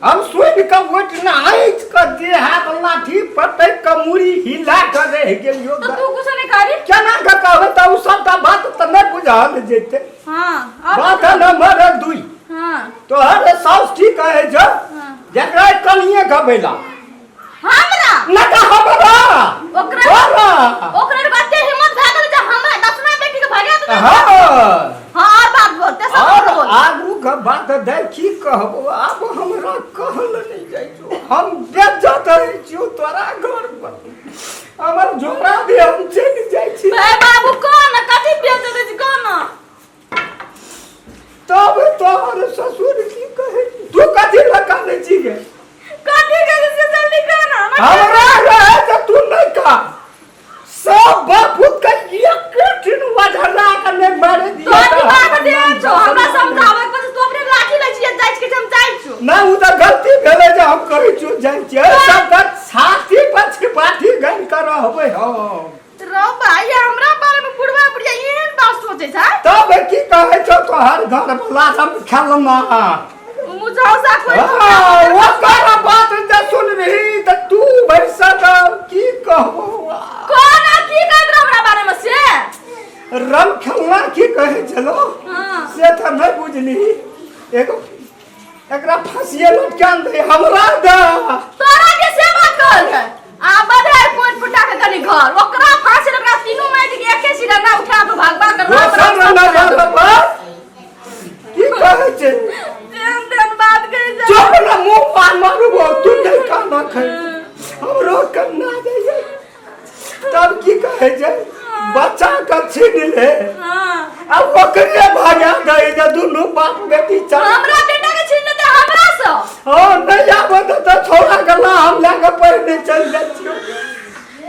हम सुनि कऽ उठि ने आँचि कऽ देह हाथ लाठी पटकि कऽ मुड़ी हिला कऽ रहि गेलियो तो तू कुछ नहीं करी केना कऽ कहबै तऽ ओ सबटा बात तऽ नहि बुझल जेतै हाँ और बात नंबर दुई हाँ तोहर साउस ठीक कहै छौ हाँ। जकरा कनिए गबैला हमरा न तऽ हमरा ओकरा तोरा ओकरा बाते हिम्मत भए गेल जे हमरा दसमा बेटी के भगा देबै हाँ हाँ और बात बोल ते सब और बोल आगू के बात दै की कहबो आब हमरा कहल नहि जाइ छौ हम बेज्जत होइ छियौ तोरा घर पर हमर झोरा दे हम चलि जाइ छी भाई बाबू कौन कथी बेच दे छी कौन तब तोहर ससुर की कहै तू कथी लऽ कानै छी गे कथी कहै से जल्दी कह ना हमरा रहै तऽ तू नहि कह सब बापू के एक ठिन वजरा के नहि मारे दिया तोहर दिमाग देन छौ हमरा समझाबै के तू अपने लाठी लै छियै जाइ छी हम जाइ छी ना उ तऽ गलती भेलै जे हम कहै छियौ जाइ छियै सबके छाती पर छिपाठी गन कर रहबै हम रौ भाई हमरा बारे में बुढ़वा बुढ़िया एहन बात सोचे छै तब की कहै छौ तोहर घर वाला सब खेलना मुझौसा कोई ओकर बात जे सुनबही तऽ तू भरिसक की कहबो कोन आ की कहत रहो हमरा बारे में से रम खेलना की कहै छलो हाँ। से तऽ नहि बुझली एगो एकरा फांसिए लटकान दे हमरा दे तोरा के से बात कहल है आ बधे कोई फुटा के कनी घर ओकरा फांसी ओकरा तीनू माइट के एके सिरा ना उठा के भागबा कर दोसर नजर पर की कहै छै तेन तेन बात करै छै चुप न मुंह पान खै हमरो कन्ना जाइए तब की कहै छै बच्चा के छीन ले हाँ आ ओकरे भागा दै जे दुनू बाप बेटी चल हमरा बेटा के छीन लेते हमरा से हाँ नहीं आबत तऽ छौड़ा के ला हम लए के पहिने चलि जाइ छियौ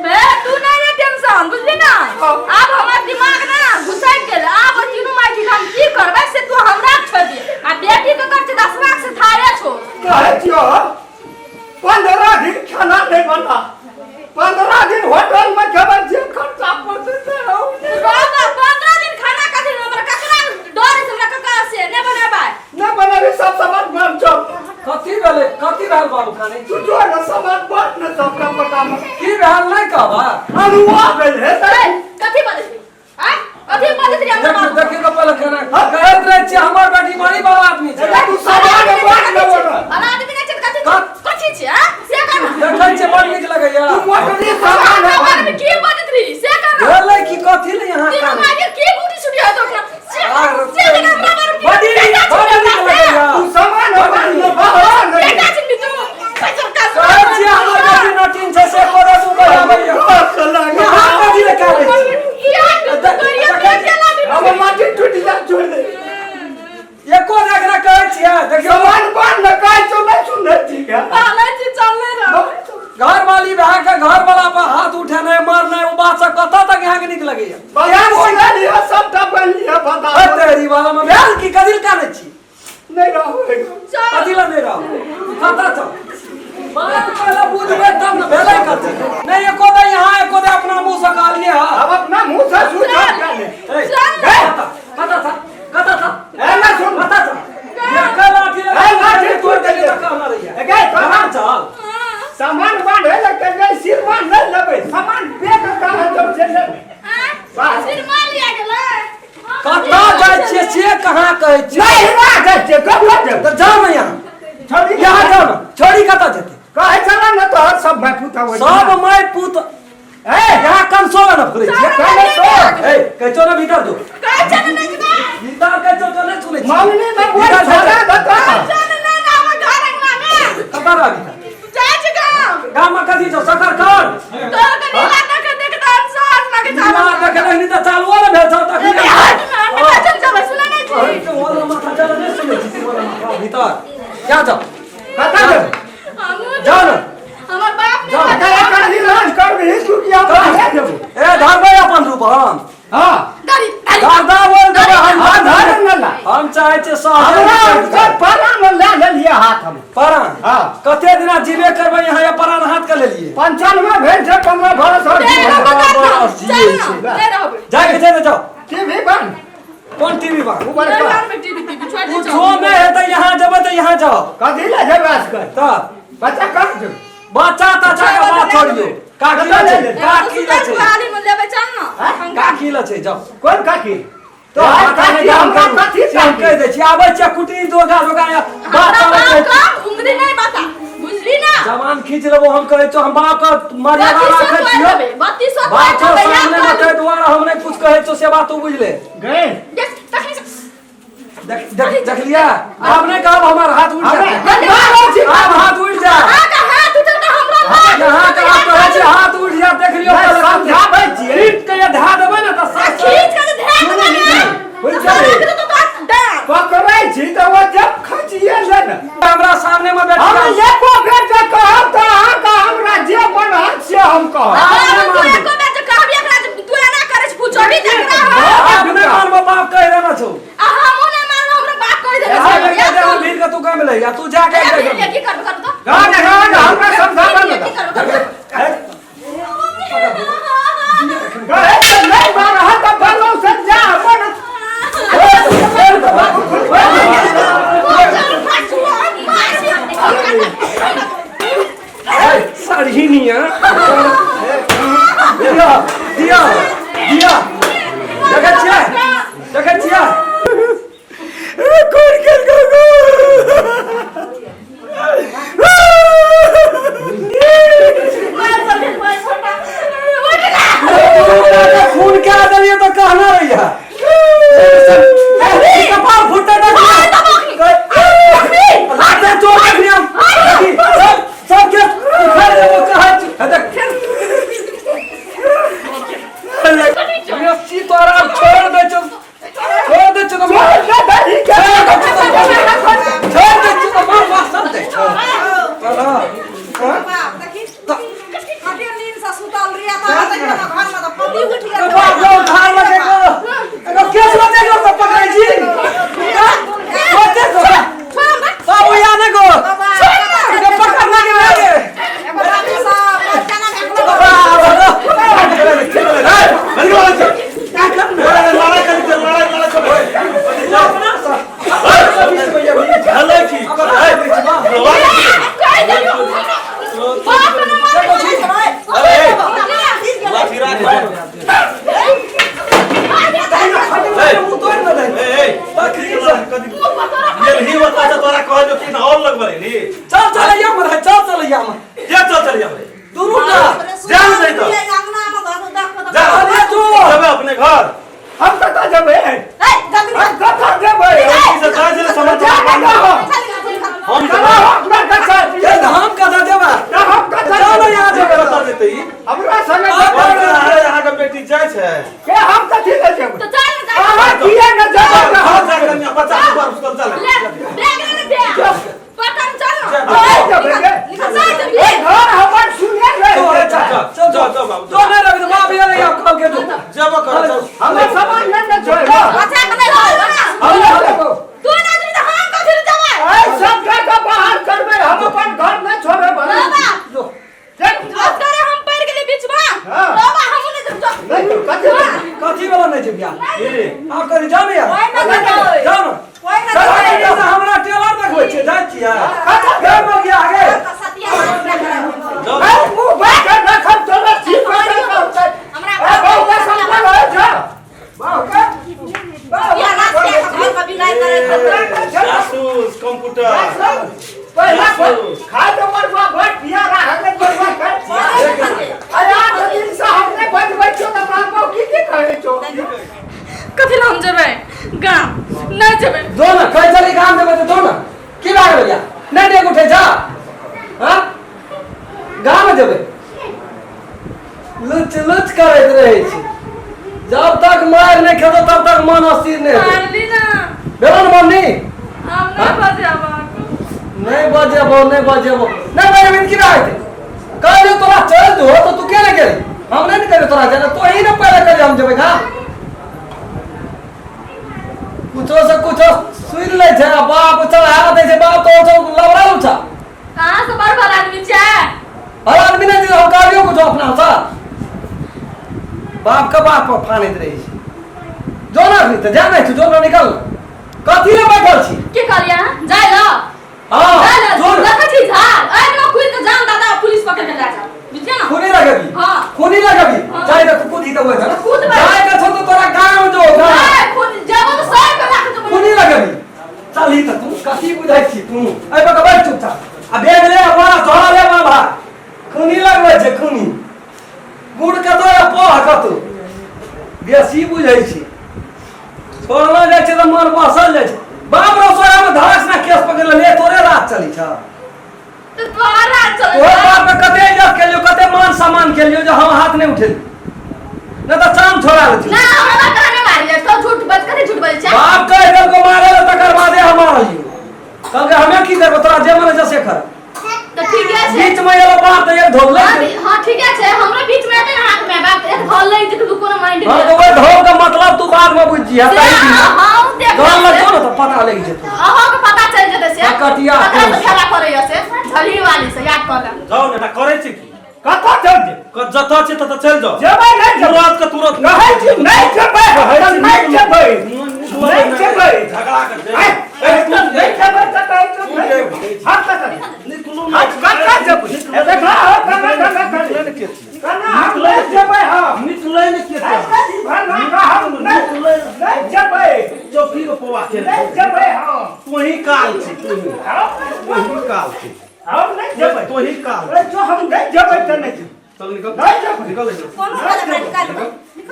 बे तू नहीं ले टेंशन बुझली ना हाँ। आब हमर दिमाग ना घुसक गेल आब ओ तीनू माय के हम की करबै से तू हमरा छोड़ दे आ बेटी के कर छै दसवा से थारे छो कहै छियौ 15 दिन खाना नहीं बना 15 दिन होटल में खेबै जे खर्चा पड़तै बाबा 15 दिन खाना कथी हमरा ककरा डर है हमरा ककरा से नहीं बनेबै नहीं बनेबी सब सामान बन छौ कथी भेलै कथी भेल बाबू खाने तू जो न सामान बन न सबका पता में की भेल नहि कहबा अरुआ भेल हे ए, कथी बजैत रही आँय कथी बजैत रही हमरा देखियौ बाबू देखियौ तऽ पहिले खाना कहैत रहै छियै हमर बेटी बड़ी बड़ा आदमी छै तू सामान बन न बन भला आदमी नहि छै तऽ कथी कत- कथी छै आँय से कहना देखै छियै बड़ नीक लगैया तू मोटरी सामान हमरा बन बारे में की बजैत रही से कहना भेलै की कथी ले यहाँ तीनू खाने माय के की बूटी छुटी होत ओकरा से आर से कहना हमरा बारे में की बड़ी बेटा नीक बड़ छिन नीक हमरा से। लगैया तू सामान बन न बन बेटा छिन तू पैसा का कहै छियै हमर बेटी नटीन छै से करे तू कहबैया यहाँ कथी ले कहै छी हम माटी टूट जा छोड़ दे एको एकरा कहै छियै देखियौ सामान बन न कहै छौ नहीं सुनै छी गे घर वाली भए के घर वाला पर हाथ उठेनाइ मारनाइ ओ बात सब कतऽ तक अहाँके नीक लगैया बयान बना लिया सबटा बन लिया बता अरे तेरी वाला में भेल की कथी ले कानै छी नहीं रहो कथी ले नहि रहू कतऽ छौ बात पहिले बुझबै तब ने भेलै कथी नहि एको दे यहाँ एको दे अपना मुँह से कहलियै हँ अब अपना मुंह से सुन क्या ले ए, कतऽ कतऽ था कतऽ था ए ना सुन कतऽ था ये लाठी ए, लाठी तोड़ देली तऽ कहना रहियै ए गए कहाँ चल सामान बांधे लगते गए सिर बांध नहीं लेबै सामान बेच कहाँ जब से लेबै कतऽ जाइ छियै से कहाँ कहै छियै नहीं ना जाइ छियै कब जेबै तऽ जाउ ने यहाँ छोड़ी यहाँ जाउ ने छोड़ी कतऽ जेतै कहै छला ने तोहर सब माय पुत अबै सब माय पुत ए यहाँ कंसोला ने फुरै छियै कहले तो ए कहै छौ ने भीतर जो भीतर कहै छौ तऽ नहि सुनै छियै मामले में बोल भीतर छोड़ा जा। बता कतऽ रह भीतर गाम में कथी छौ शकर कर नीला देखले नहीं तऽ चालुओ ने भेल छौ तखनी माथा चल नहि सुनै छी माथा भीतर क्या जाओ कतऽ जेबै जाओ ने हमर बाप जाओ। ने अगर कहीं राज करबही सुखिया बाहर जेबो ए धरबै अपन रूप हम हां गाड़ी धर बोल देबै हम हां धर न ला हम चाहै छियै हमरा सहज उनकर परान ले लेलिए हाथ हम परान हाँ। कते दिना जीवे करबै यहाँ ये परान हाथ के लेलिए 95 भेल छै 15 बरस और जाके छै ने जाओ टीवी बन कोन टीवी बा ऊपर कर कुछो नहि हेतै यहाँ जेबै तऽ यहाँ जाओ कथी ले जेबै आजकल तऽ बच्चा कर जेबै बच्चा तच्चा के बात छोड़ियौ काकी ले छै काकी ले छै काकी ले छै जाओ कोन काकी तो तो काकी हमरा कथी हम कहि दै छी आबै छियै कुटी दोगा दोगा बात चलै छै उंगली नहीं बता बुझली ना जवान खींच लेबो हम कहै छौ हम बाप के मर्यादा राखै छियौ 3200 बाप छौ सामने मे ताहि दुआरे हम नहि कुछ कहै छौ से बात तू बुझि ले गए देख देख देखलियै आब नहि कहब हमर हाथ उठि हमरा जाय मारै छी आब हाथ उठि जाय हाथ उठल तऽ हमरा मार यहाँ के आप कहै छी हाथ उठि जाय देख लियौ नहि, समझाबै छियै। खींच के धए देबै ने तऽ साफ खींच के धए देबै ने बुझि तऽ गेली? सारा के तो डांट पकड़ै छी तऽ ओ जब खचिए ले ने हमरा सामने मे बैठ हम एको बेर जे कहब तऽ अहाँके हमरा जे मन हत से हम कहब हम तू एको बेर जे कहबी एकरा जे तू एना करै छी पूछबी तऽ एकरा हम आप नहि मानबो बाप कहि देने छौ आ हमहूँ नहि मानब हमरा बाप कहि देने यहाँ छै लग जा हम भीड़ के तू कम ले या तू जा के ए, भीड़ ले, की करब करब तऽ ना ना ना ना, हमरा समझाबऽ की ने करब करब कहै छै नहि मारह तऽ बलो से जा अपन सरही निया दिया दिया दिया देखै छियै कथी गेलही ओतऽ से तोरा कहलियौ कि और लगबे नी। चल चल या मर, चल चल या मर। के चल चल या मरे? दुनू टा। जा ने नहीं तो। जा। अरे जो। जेबै अपने घर। हम कतऽ जेबै? हम कतऽ जेबै? ई सब जाइ छै ने समझ। जा ने जाओ। हम चलो, हमरा कतऽ ए तऽ हम कतऽ जेबै? हम कतऽ चल ने यहाँ जेबै। कतऽ जेतै ई? हमरा संगे आ, जेबै। अहाँके बेटी जाइ छै। के हम कथी लए जेबै? तो चल ने जा। अहाँ किए ने जेबै? घर जा कनिया बच्चा के ऊपर उसको चल। ले बैग ले ले बैग। पटन चल ना। नहीं जेबै गे। निकल जा जल्दी। ए, घर हमर सुने रहे। चल चल चल चल बाबू। तो नहीं रवि बाप ये नहीं आप खोल के दो। जेबो कर चल। हमर सामान नहि ने छोड़ब। बच्चा के नहीं रहै, बच्चा। हम नहि जेबौ। तू ना जेबही तऽ हम कथी लए जेबै? ऐ सबटा के बाहर करबै, हम अपन घर नहि छोड़बै। बाबा, जो। असगरे हम पड़ि गेलियै बीचमे। हाँ। बाबा, हमहूँ नहि जेबै, चल। नहि तो कथी लए? कथी वाला नहीं जेबिया? की? आप करी जाओ ना यार। ओहि ने जेबै। जाओ ना। ओहि ने चल जेबै। आगे से हमरा टेलर देखबै छियै, जाइ छियै। कतऽ घर में गया आगे। सतिया जाओ। ऐ, मुँह बंद कर रखब तोरा ठीक हो जातौ। हमरा ऐ, बहू के समझल होइ छौ? बहू के? सतिया नाच के घर के बिगाड़ करे खातिर। जासूस कंप्यूटर। पहिला खाद मरवा भट पिया रहा मरवा कर। अरे आठ दिन से हमने बजबै छौ तऽ बाप की की कहै छौ? कथी लए हम जेबै गाम? नहि जेबै। दो ना, कहीं चली काम देबै तो दो ना। की भए गेल या? नहीं डेग उठे जा। हाँ? गाँव में जेबै। लुच लुच करैत रहै छी। जब तक मारि नहि खेतौ तब तक मन अस्थिर नहि हेतौ। मारली ना। भेलौ ने मम्मी? हम नहि बजेब अहाँके। नहीं बजेबो, नहीं बजेबो, नहीं बजेबी तऽ की भए जेतै? कहलियौ तोरा चल जो तऽ तू के नहि गेली? हम नहि ने कहलियौ तोरा जाय लए, तोही ने पहिले कहली हम जेबै गाम। कुछो से कुछो सुनि लै छै आ बाप चढ़ा दै छै। बाप तो सब लबड़ा उठा। अहाँ से बड़ भला आदमी छै। हर आदमी नहि छै, हम कहलियौ कुछो अपना से बाप के बाप पर फानैत रहै छै। जो ना अखनी तऽ जा नहि छौ, जो ना निकल। कथी लए बैठल छी? की कहलियै अहाँ? जाय लए? हाँ। जाय लए? जो ना। देखै छी झाड़ एहि खुलि कऽ जान दादा पुलिस पकड़ के लए जाओ, बुझलियै ना? खूनी लगबी। हाँ। खूनी लगबी। हाँ। जाय दे, तू कूदी तऽ ओहि तऽ कूदबै। जाय के छौ तऽ तोरा गाम जो गाम। नहि, खुद जेबो तऽ सही पे राख देबो। खूनी लगबी। चलही तऽ तू कथी बुझै छी तू? एहि पर बैठ चुपचाप आ बैग ले आ बोरा झोरा ले बाबा। खूनी लगबै छै खूनी। गुड़ कतौ या पोह कतौ बेसी बुझै छी। छोड़लो जाइ छै तऽ मन बसल जाइ छै। बाप रसोया में धड़क से केस पकड़ ले, तोरे रात चली छ। तऽ तोहर राज चलै तोहर छै। बाप के कते इज्जत केलियो, कते मान सम्मान केलियो जे हम हाथ नहीं उठेली, नहीं तऽ चाम छोड़ा लै ना, हमरा कहाँ नहि मारियै तो झूठ बज कथी झूठ बजै छै? बाप कहि देलको मारे ला तकर बादे हम मारलियो। कहलकै हमे की करबो, तोरा जे मन छै से कर। तऽ ठीके छै। बीच में एलो बाप तऽ एक धोल हाँ, लै। हाँ ठीके छै, हमरो बीच में एतै ने हाथ में बाप एक धोल लै छै तऽ कोनो माइंड हाँ तऽ ओहि धोल के मतलब तू बाद में बुझि जिहा। से ताहि दिन हाँ, हाँ, देख धोल लेबै। लगतौ ने तऽ पता लागि जेतौ। अहाँके पता चलि जेतै से। हाँ, कटिया ककरा से कोन? खेला करैया से झलही वाली से याद कऽ लेब। जाओ ने, करै छी की? कतऽ चल जेबै? जतऽ छै ततऽ चलि जाउ। जेबै नहि जेबै? तुरंत के तुरंत। कहै छी नहि जेबै तऽ नहि जेबै, नहि जेबै। झगड़ा कर। ऐ, नहि जेबै तऽ कहै छी नहि जेबै। हम कतऽ निकलू। हम कतऽ जेबै? ए, देखा हो, कना कना कना कना हम नहि जेबै हम। निकलै ने के? ऐ, भला हम नहि नहि जेबै। चौकी के पौआ के नहि जेबै हम। तोही काल छी, तोही हम तोही काल छी। हम नहि जेबै। तोही काल। अरे जो, हम नहि जेबै तऽ नहि जेबै। चल निकल। नहि जेबै। निकल एहिठाम। कोनो गलत नहीं निकाल।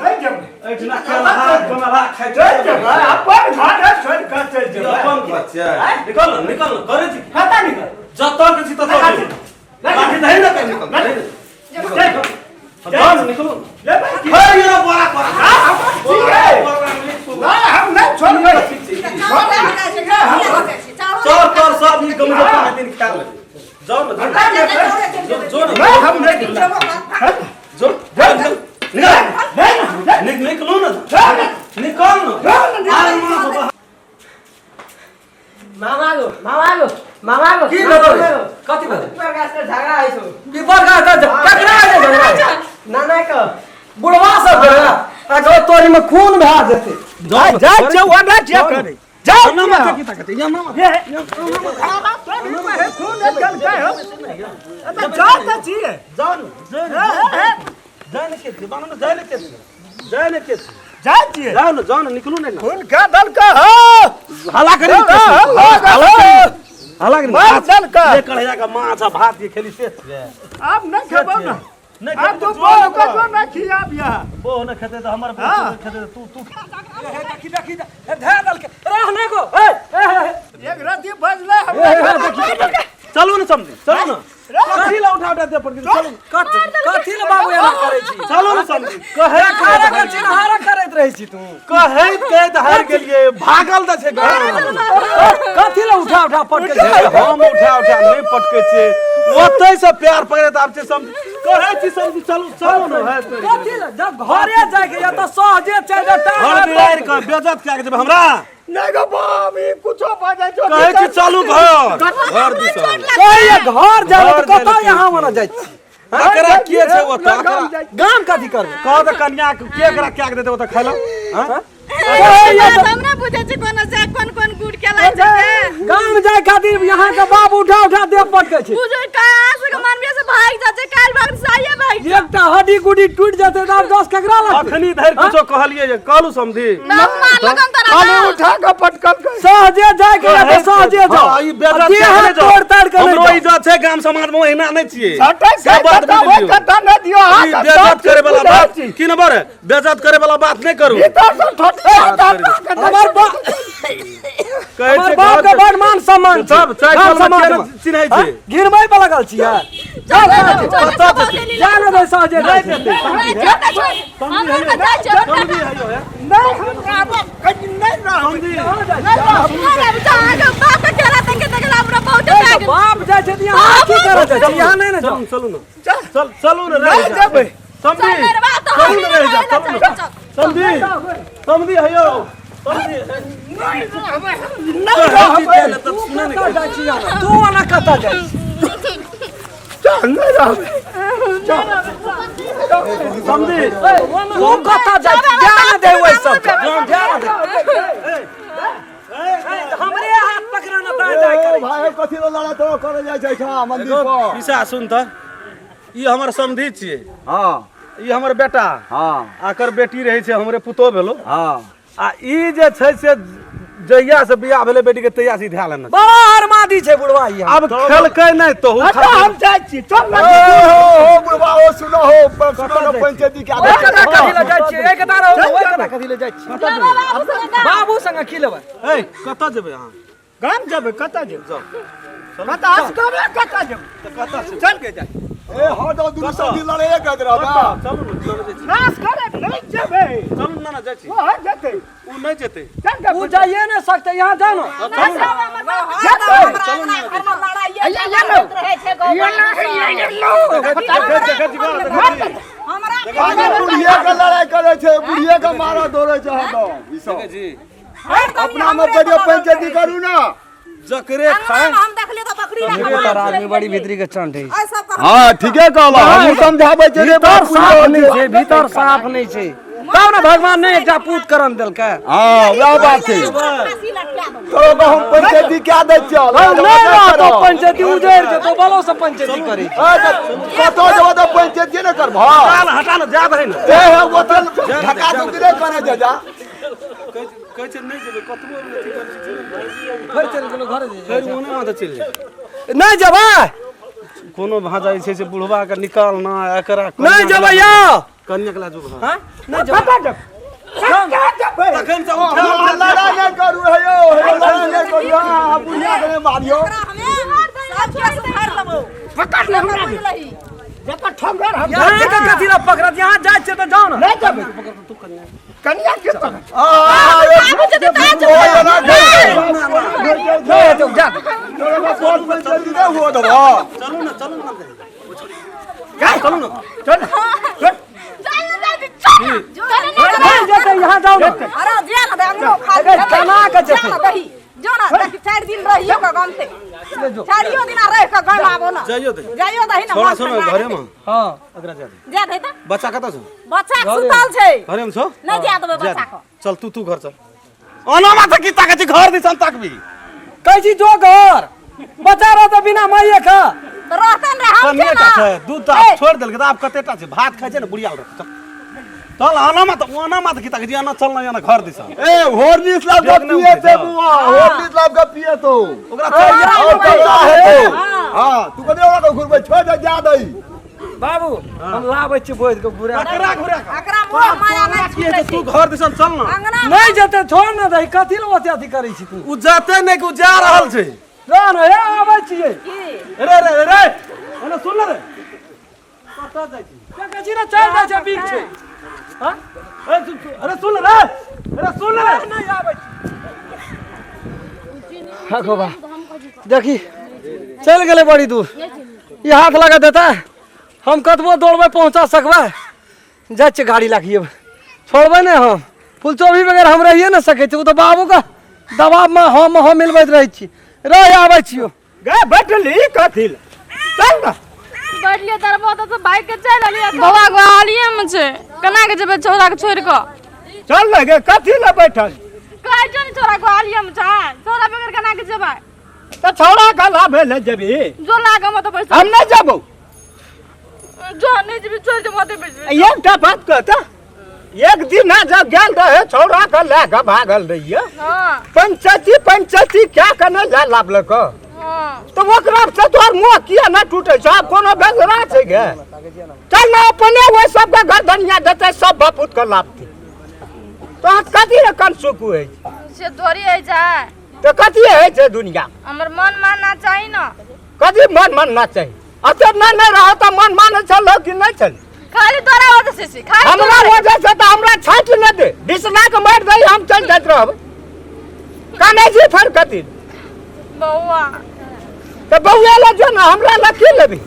नहि जेबै। एहिठिना केलहा कमलहा खाइ चलि जेबै, अपन घर छोड़ि कऽ चलि जेबै? अपन घर छै। निकल ने, निकल ने। करै छी की? कतऽ निकल? जतऽ के छी ततऽ लाठी। जेबै। लाठी दही ने कहीं, निकल दही ने। चल। जाओ ने, निकलू। जेबै की? हे ये बोरा बोरा। हाँ, हम ठीक है। नहीं, हम नहीं छोड़बै। चोर तोर सब ई गम के दिन खा ले। जाओ ने, जाओ ने। जो जो ने। नहीं, हम नहीं। जो निकल निकल। नहीं, निकल, निकलू ने। नहीं। निकल ने। नहीं। आरे माँ से बाहर। मामा गो, मामा गो, मामा गो। की भेलौ रे? कथी भेलै? पीपर गाछ के झगड़ा होइ छौ। पीपर गाछ के ककरा जे झगड़ा छै? नाना के। बुढ़वा सब के आ गो तोरी में खून भए जेतै। जा जा छौ, ओना जे करै जाओ। ना माथा की ताकत या ना। ये जा तऽ छियै। जाओ ने, जाओ ने, जाय ने के बानो, जाय ने के, जाय ने के। जाइ छियै। जाउ ने, जाउ ने, निकलू ने। खून खा देलकै हौ। हल्ला करी, हल्ला हल्ला करी। हल्ला करी। मार देलकै। एक कढ़ैया के माछ आ भात के खेली से छियै। आब नहि खेबौ ने। नहि आब खेबै तू तऽ बोल जो के जो नहि खियाब यहाँ। बोह नहि खेतै तऽ हमर बोह हाँ। खेतै तऽ तू तू देखी देखी धै देलकै रह नहि गो ए ए एक रति बजलै हमरा। चलू ने समझी, चलू ने। कथी ला उठा उठा दे पर गेल, चलू। कथी ले बाबू एना करै छी? चलू ने समझी, कहै हारा के चिन्हारा करैत रहै छी तू। कहैत कहैत हारि गेलियै, भागल तऽ छै घर। कथी ले उठा उठा पटकै छी? हम उठा उठा नहि पटकै छियै, ओतै से प्यार पकड़ैत आब छै समझी। कहै छी समझी, चलू चलू ने। है तोरी। कथी ले जब घरे जाके या तऽ सहजे चारि टा घर बिगाड़ि कऽ बेज्जत कए के जेबै हमरा। नहि गो बाप, ई कुछो बाजै छौ। कहै छी चलू घर घर दिस। कहैया घर जाय घर तऽ कतऽ जाय लए। यहाँ ओना जाइ छी? एकरा के छै ओतऽ? एकरा गाम कथी करबै? कह तऽ कन्या के के एकरा कए के देतै ओतऽ खाय लए? हँ? हमरा बुझै छै कोनो से कोन कोन गुड़ केला छै से। गाम जाय खातिर यहाँ के बाप उठा उठा देह पटकै छै। बुझै कहाँ से मानवीय से भाग जा छै, काल्हि भाग साइए भाग जा। एकटा हड्डी गुड्डी टूटि जेतै तऽ आब दस केकरा लगतै? अखनी धरि कुछो कहलियै जे कहलू समधी। ना मारलकन तोरा खाली ना। उठा के पटकल। सहजे जाय के या तऽ सहजे जाओ। हँ, ई बेज्जत देह कए के हाथ नहि जाउ। तोड़ ताड़ के हमरो नहि जाओ। इज्जत छै गाम समाज मे, ओहिना नहि छियै। सटै से बात कथा बुझि ओहि लियौ। कथा नहि दियौ। ई अहाँ बेज्जत करे वाला बात की नंबर है? बेज्जत करे वाला बात नहि करू। भीतर से ठोटिया हमर बाप, कहै हमर छै बाप के घर बड़ मान सम्मान छै। सब चारि गाम साल मे समाज केना मे। चिन्है छै? गिरबै पर लगल छियै। जा ने दे सहजे जाइ छै। नहि, हमरा आब कहीं नहि रहबै। बाप जाइ छै तऽ यहाँ की करऽ जाइ छै? यहाँ नहि ने जाओ। चलू, चलू ने, चल चलू ने, रहि नहि जा। जेबै। समधी, चलू ने, रहि जा, चलू ने समधी। समधी हयौ, समधी। नहि रहबै। तू कतऽ जाइ छी यहाँ? तू ओना कतऽ जाइ छी? चल, नहि रहबै। समधी। तू कतऽ जाइ छी? ध्यान दे ओहि सबके, ध्यान दे। हमरे हाथ पकड़ाना दाएं दाएं करै छी। भाई, कथी लए लड़ाइ तो करे जाइ छै एहिठाम मंदिर एगो पर? पीसा सुन तऽ, ई हमर समधी छियै। हँ। ई हमर बेटा। हँ। आकर बेटी रहै छै, हमरे पुतोह भेलो। हँ। आ ई जे छै से जहिया से बियाह भेलै बेटी के तहिया से ई धए लेने छै। बड़ा हरमादी छै बुढ़वा ई। आब खेलकै नहि तोहू। अच्छा, हम जाइ छी, चल ने। ए हो हो बुढ़बा, ओ सुनो हो, सुनो ने, पंचायती के ओहि कना कथी लए जाइ छियै? एक दार ओहि कना कथी लए जाइ छियै? बाबू संगे की लेबै? ए, कतऽ जेबै अहाँ? गाम जेबै, कतऽ जेबै? जाउ। कतऽ असगरे कतऽ जेबै? तऽ कतऽ छै? चल के जाइ। ए हँ, तऽ दुनू समधी लड़ाइए करैत रहब। कतऽ? चलू ने, चलू जाइ छी। असगरे नहि जेबै। चलू ने, ना जाइ छी। ओ जेतै। ओ नहि जेतै। चल के। उ जाइए नहि सकतै, यहाँ जाउ ने। चलू ने। देखै छी, देखै छी। बुढ़िए के लड़ाइ करै छै, बुढ़िए के मारऽ दौड़ै छै हरदम ई सब। देखै छी। अपना मे बढ़िया पंचायती करू ने। जकरे खाय हम देखलियै तऽ बकरी तर आदमी बड़ी भीतरी के चंड है। हँ, ठीके कहलौ, हमहूँ समझाबै छियै रे। भीतर साफ नहि छै, भीतर साफ नहि छै, तब ने भगवान नहि एकटा पूत करण देलकै। हँ, वएह बात छै। तोरो के हम पंचायती कए दै छियौ। नहि रहतो पंचायती, उजैड़ जेतो, बलो से पंचायती करै छी। कतौ जेबो तऽ पंचायती ने करबह। हटा ने, हटा ने, जा दही ने। ए हे, ओतऽ धक्का धुक्की नहि करै छै, जा। कहै छै नहि जेबै कतबो अथी करै छै। फेर चलि गेलो घरे। फेर ओने वहाँ तऽ चलि जाइ। नहि जेबै। कोनो भाजा जे छै से बुढ़वा के निकाल ना एकरा। नहि जेबै यौ। कन्या के लाजू। हँ, नहि जेबै। तखन से उठा अहाँ लड़ाइ नहि करू हे यौ, हे लड़ाइ नहि करू, अहाँ बुढ़िया के नहि मारियौ। पकड़ ले हमरा, जकर ठोंगर हम। यहाँ के कथी ला पकड़त? यहाँ जाइ छियै तऽ जाउ ने। नहि जेबै। कनिया के पकड़। नहि हेतौ, जा। चलू ने, चलू ने, चलू ने। चल चल। नहि जेतै, यहाँ जाउ ने। अरे जे ने दे अंगनो खा। अरे केना के जेतै? दही जो ना देखी, 4 दिन रहियो के गमते, चारियो दिन रह के गम आबो ना। जाइयो दही। जाइयो दही ना। छोड़ा, छोड़ा, घरे में। हँ। एकरा जा दे। जा दही त। बच्चा कतऽ छौ? बच्चा के सुतल छै। घरे में छौ? नहि जा देबै जा बच्चा दे। के। चल तू, तू घर चल। ओना माथा की ताकै छी? घर दिसन ताकबी? कहै छी जो घर, बच्चा रहतौ बिना माइए के। तऽ रहतन रे, हम कनिए के टा ना छै दूध तऽ आब छोड़ि देलकै, तऽ आब कते टा छै? भात खाइ छै ने बुढ़िया। चल चल आना मत आना मत की तक आना चल ना आना घर दिसा ए होर्लिक्स लाब के देख ना पिए उठै थे छौ। बुआ होर्लिक्स लाब के पिए तो ओकरा चल और तगड़ा है तो हां तू कदे ओकरा घुरबै छोड़ दे जा दई बाबू हम लाबै छी बोझ के घुरा के। ककरा घुरा के? एकरा मोह माया नहि की छूटै हेतै छै तू घर दिसन चल ना अंगना नहि जेतै छोड़ ने दही कथी लए ओते अथी करै छी तू उ जाते नहि कि उ जा रहल छै रह ने हे आबै छियै की रे रे रे रे एने सुन ले रे कतऽ जाइ छी देखै छी ने चलि जाइ छै बीक छै हँ ए, अरे सुन ले रे अरे सुन ले रे नहि आबै छी हँ गो बा देखी चलि गेलै बड़ी दूर ई हाथ लगा देतै हम कतबो दौड़बै पहुँचा सकबै जाइ छियै गाड़ी लए कऽ छोड़बै नहि हम फुलचोभी बगैर हम रहिए नहि सकै छी ओ तऽ बाबूके दबावमे हम हम मिलबैत रहै छी रहि आबै छियौ गे बैठली कथी लए? चल ना बैठलियै दरबो तऽ बाइक के चलि एलियै बाबा गोहालिये मे छै केना के जेबै छौड़ा के छोड़ि कऽ चल ना गे कथी लए बैठल कहै छौ ने छौड़ा गोहालिये मे छै छौड़ा बगैर केना के जेबै तऽ छौड़ा के लाभे ले जेबही जो लागऽ मे तऽ पैसा हम नहि जेबौ जो नहि जेबी छोड़ि दे मते बैसबै एकटा बात कहता एक दिन जब गेल रहे छौड़ा के लए के भागल रहिए हाँ पंचायती पंचायती क्या करने जा लाभलक हाँ तऽ ओकरा से तोहर मुँह किया नहि टूटे छौ आब कोनो बेजरा छै गे चल ने अपने ओहि सबके गर्दनिया देतै सब बापूत के लाभतै तोहर कथी रे कनसुक होइ छै से थोड़ी होइ छै तऽ कथी होइ छै दुनिया हमर मन मानना चाही ने कथी मन मानना चाही अते नहि नहि रह तऽ मन मानै छल कि नहि छल खाली तोरा वजह से छै खाली हमरा तोरा वजह से तऽ हमरा छाँटि नहि दे बिसना के मारि दे हम चलि जाइत रहब कानै छी फेर कथी बौआ तऽ बौआ लए जो ने हमरा लए की लेबही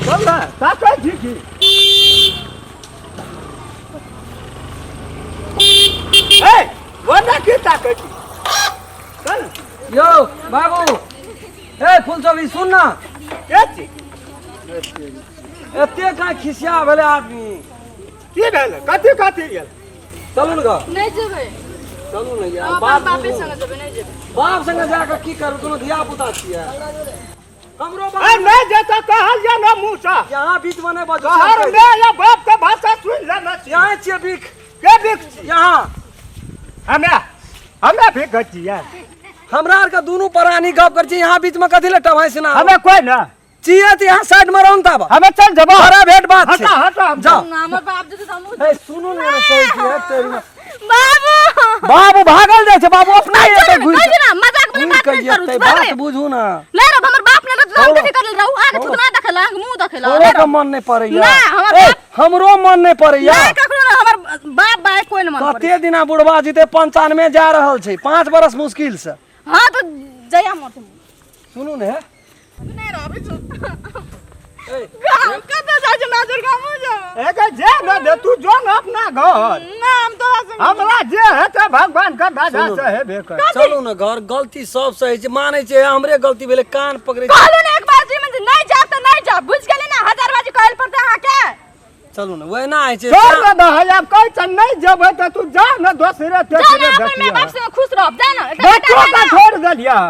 चल ना ताकै छी की ए वना की ताकै छी चल यौ बाबू ए फुलचोभी सुन ना के छी एते कहाँ खिसिया भेलै आदमी की भेल कथी कथी गेल चलू ने घर नहि जेबै चलू ने यार हम अपन बाप बापे संगे जेबै नहि जेबै बाप संगे जाके की करू कोनो धिया पुता छियै हमरो ए बाप नहि जेतै कहल जा ना मुँह से यहाँ बीच में नहीं बजू कहर में या बाप के भाषा सुन लेना छी यहाँ छियै बीख के बिक छी यहाँ हमे हमे भी छियै हमरा आरके दुनू प्राणी गप करै छी यहाँ बीच में कथी लए टभाइ सुना हमे कोई ना छियै तऽ यहाँ साइड में रहू तब हमे चल जेबो बड़ा भेट बात छै हटा हटा जाओ हमर बाप जेतै तऽ हमहूँ ए सुनू ने रे कहै छी तेरी में। बाबू बाबू भागल जाइ छै बाबू अपना एतै घुरि कहै छी ना मजाक वाला घुरि बात कऽ नहि करू एतै छोड़ बात रे बुझू ना नहि रे हमर बाप नहि रहत तऽ हम छोड़ो। कथी करल रहू अहाँके थुतना देखला अहाँके मुँह देखला छोड़ो के मन नहि पड़ैया नहि, हमर ए बाप- हमरो मन नहि पड़ैया नहि ककरो नहि हमर बाप बाय कोइ नहि मन पड़ै कते दिना बुढ़बा जीते 95 जा रहल छै 5 बरस मुश्किल से हँ तऽ जया मत सुनू ने नहि रहबै छौ गाम कतऽ जाइ छै नाजर गामो जाओ एगे जे न दे तू जो न अपना घर ना हम तोरा संग हमरा जे हेतै भगवान के दादा से हेबे कर चलू ने घर गलती सब सही छै मानै छै हमरे गलती भेलै कान पकड़ै छै कहलू ने एक बार जीवन से नहीं जाब तऽ नहीं जाब बुझि गेली ना हजार बाजी कहल पड़तै अहाँके चलू ने वहिना होइ छै छोड़ न दे आब कहै छ नहि जेबै तऽ तू जा न दोसरे जा तेसरे ना अपन माय बाप देखिए संग खुश रहब जा ना एकटा बेटा बच्चो है के ना। छोड़ देलियै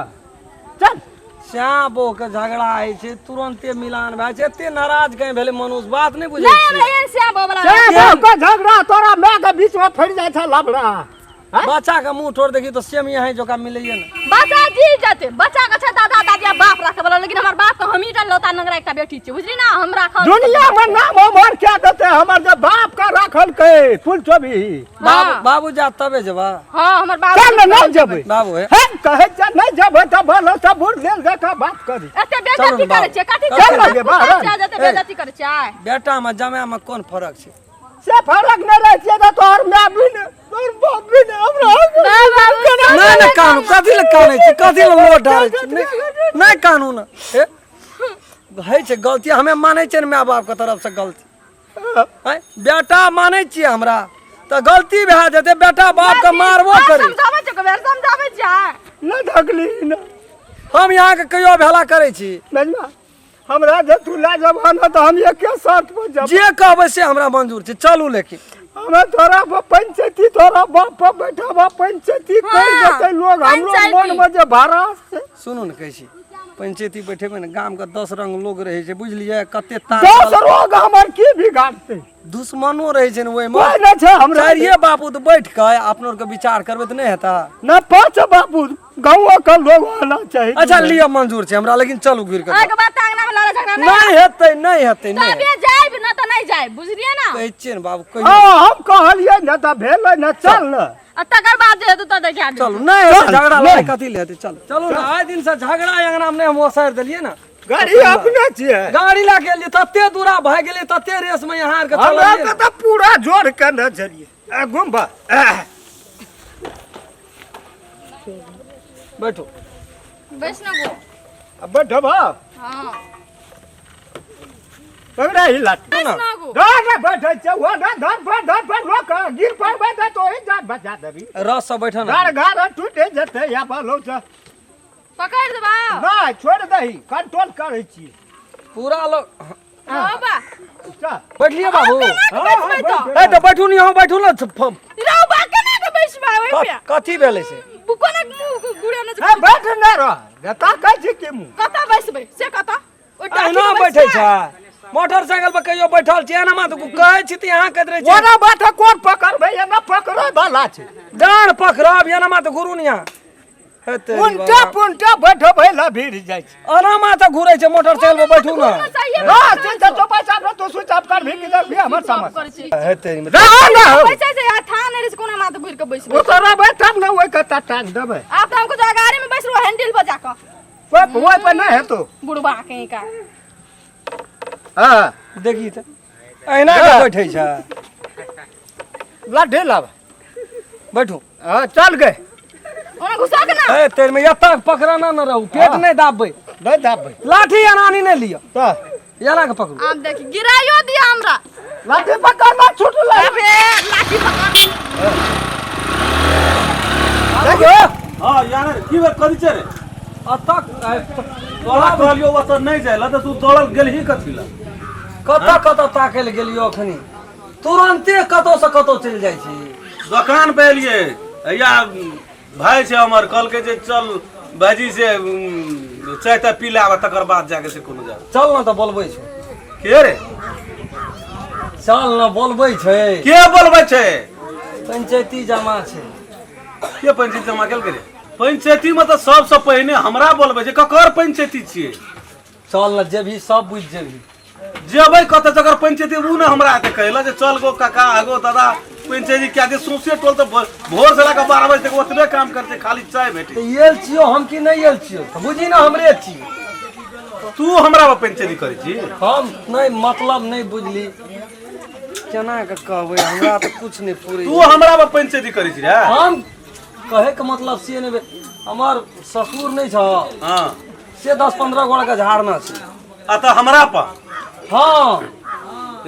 चल श्याम बो के झगड़ा होइ छै तुरंते मिलान भए छै एते नाराज कहीं भेलै मनुष्य बात नहि बुझै नहीं हमरा छियै एहन श्याम बाबा से बहू के झगड़ा तोरा माय के बीच में फड़ि जाइ छै लफड़ा आँय? बच्चा के मुंह ठोर देखी तो सेम यहाँ जोका मिलैए ने बच्चा जी जते बच्चा के छै दादा दादी आ बाप राखे वाला लेकिन हमर बाप के हमही टा लौता नंगरा एकटा बेटी छै बुझली ना हम राखब दुनिया में नाम हमर क्या देते हमर जे बाप का राखल के फूल चोभी बाबू बाबू जा तबे जेबा हाँ हमर बाबू चल ने नहीं जेबै बाबू हे हे कहै छै नहीं जेबै तऽ भलो सब बुढ़ लेल देखा बात करी एते बेइज्जती चलू ने करै छै कथी चल ने गे बाहर। एते बेइज्जती करै छै बेटा में जमाय में कोन फरक छै से फरक नहि रहै छियै तऽ तोहर माय भी ने तोहर बाप भी ने हमरा नहि नहि कानू कथी लए कानै छी कथी लए लोड डालै छी नहि नहि कानू ने हे होइ छै गलती हमे मानै छियै ने माय बापके तरफसँ गलती आँय बेटा मानै छियै हमरा तऽ गलती भए जेतै बेटा बापके मारबो करी समझाबै छै बेर समझाबै छै नहि धकली ने हम यहाँके कहियो भेला करै छी नजमा हमरा जे तू लए जबह ने तऽ हम एके शर्त पर जब जे कहबै से हमरा मंजूर छै चलू लेकिन हमे तोरा पर पंचायती तोरा बाप पर बैठाबा पंचायती कर हाँ, देते लोग हमरो पंचायती। मन में जे भाड़ा से सुनू ने कहै छी पंचायती बैठेबै ने गामके 10 रंग लोग रहै छै बुझलियै कते तार 10 रोग हमर की बिगाड़ते दुश्मनो रहै छै ने ओहिमे कोई नहि छै हमरा चारिये बापू तऽ बैठ कऽ अपनो आरके विचार करबै तऽ नहि हेतै न पांच बापू गाँव के लोग होना चाहिए अच्छा लिअ मंजूर छै हमरा लेकिन चलू घुरि कऽ अहाँके बात अंगना में लड़ाई झगड़ा नहीं नहि हेतै नहि हेतै नहि तबे जाइब न तऽ नहीं जाइब बुझलियै ना कहै छियै ने बाबू कहियौ हाँ हम कहलियै ने तऽ भेलै ने चल ने आ तकर बाद जे हेतौ तऽ देखा देब चलू नहि हेतै चल, झगड़ा लड़ाई नहि। कथी लए हेतै चलू चलू ने आइ दिनसँ झगड़ा अंगना मे नहि हम ओसारि देलियै ने गाड़ी अपने छियै गाड़ी लए के एलियै तते दूरा भए गेलै तते रेस मे यहाँ आरके हमरा चललियै के तऽ पूरा जोर के ने छलियै आ घुम बा बैठो बैस ना गो आ बैठब हाँ पकड़ा ही लाठी बैस ना गो ना बैठे छै वो ना धर पर धर पर रोक गिर पड़बै तऽ तोही जान बचा देबी रस से बैठो ना घर घर टूटे जेतै या बालो से पकड़ देबा नहि छोड़ि दही कंट्रोल करै छी पूरा लोग रहो बा चल बैठलिए बाबू हाँ, हाँ, बैसबै तऽ। बैठ ए तऽ बैठू नहीं हम बैठू ना रहो बा केना के बैसबा ओइ पे कथी भेलै से कोना मुंह गुड़े न ए, बैठ नहि रह जता कहै छी कि मुँह कतऽ बैसबै से कतऽ ओइ टाटी अहिना पर बैठै बैसबै? छै मोटरसाइकिल पर कहियो बैठल छी एना मात कहै छी तऽ यहाँ कहैत रहै छी ओना बैठ कोन पकड़बै एना पकड़ै वाला छै डाँड़ पकड़ब एना मात घुरू नहीं यहाँ हेतै उनटा पुनटा बैठबै ला भीड़ जाइ छै एना मात घुरै छै मोटरसाइकिल पर बैठू ना चाहिए रह से तो पैसा पर तो स्विच ऑफ कर भी किधर भी हमर समझ करै छी हेतै रह ना बैसै छै आ था नहि रहै छै कोना माथ घुरि के बैसबै ओ तो रहबै तब ने ओइ कत्ता टांग देबै आब तऽ हमको जो गाड़ी में बैस रहो हैंडल पर जाकऽ ओइ ओइ पर नहि हेतौ बुढ़बा कहीं का हाँ देखी तऽ एहिना के बैठै छै लाठी लाब बैठू हाँ चल गए ओना घुसा के ना ए तेरे में एतऽ पकड़ाना न रहू पेट नहि दाबबै नहि दाबबै लाठी अनानी नहि लिअ तऽ एना के पकड़ू आब देखी गिराइयो दिया हमरा लाठी पकड़ना छूटलै अबे लाठी पकड़ हाँ यार की बेर कथी छै रे अतऽ तोरा कहलियो ओतऽ नहि जाइ लए तऽ तू दौड़ल गेलही कथी लए कतऽ कतऽ ताकै लए गेलियो अखनी तुरन्ते कतौ से कतौ चलि जाइ छी दोकान पे एलियै या भाय छै हमर कहलकै जे चल भाईजी से चाय ताय पी लाब तकर बाद जाके से कोनो जाब चल न तऽ बोलबै छै के रे चल न बोलबै छै के बोलबै छै पंचायती जमा छै के पंचायती जमा केलकै रे पंचायती मे तऽ सबसँ पहिने हमरा बोलबै छै ककर पंचायती छियै चल न जेबही सब बुझि जेबही जेबै कतऽ जकर पंचायती उ ने हमरा एते कहला जे चल गो काका गो दादा पंचायती क्या जे सौंसे टोल तऽ भोर से लऽ कऽ 12 बजे तक ओतबे काम करते खाली चाय भेटे तऽ आयल छियौ हम कि नहि आयल छियौ तऽ बुझी ने हमरे छी तू हमरा पर पंचायती करै छी हम नहि मतलब नहि बुझली केना के कहबै हमरा तऽ कुछ नहि पूरे तू हमरा पर पंचायती करै छी रे हम कहै के मतलब से नहि हमर ससुर नहि छ हाँ से 10-15 गोड़ा के झाड़ना छै आ तऽ हमरा पर हाँ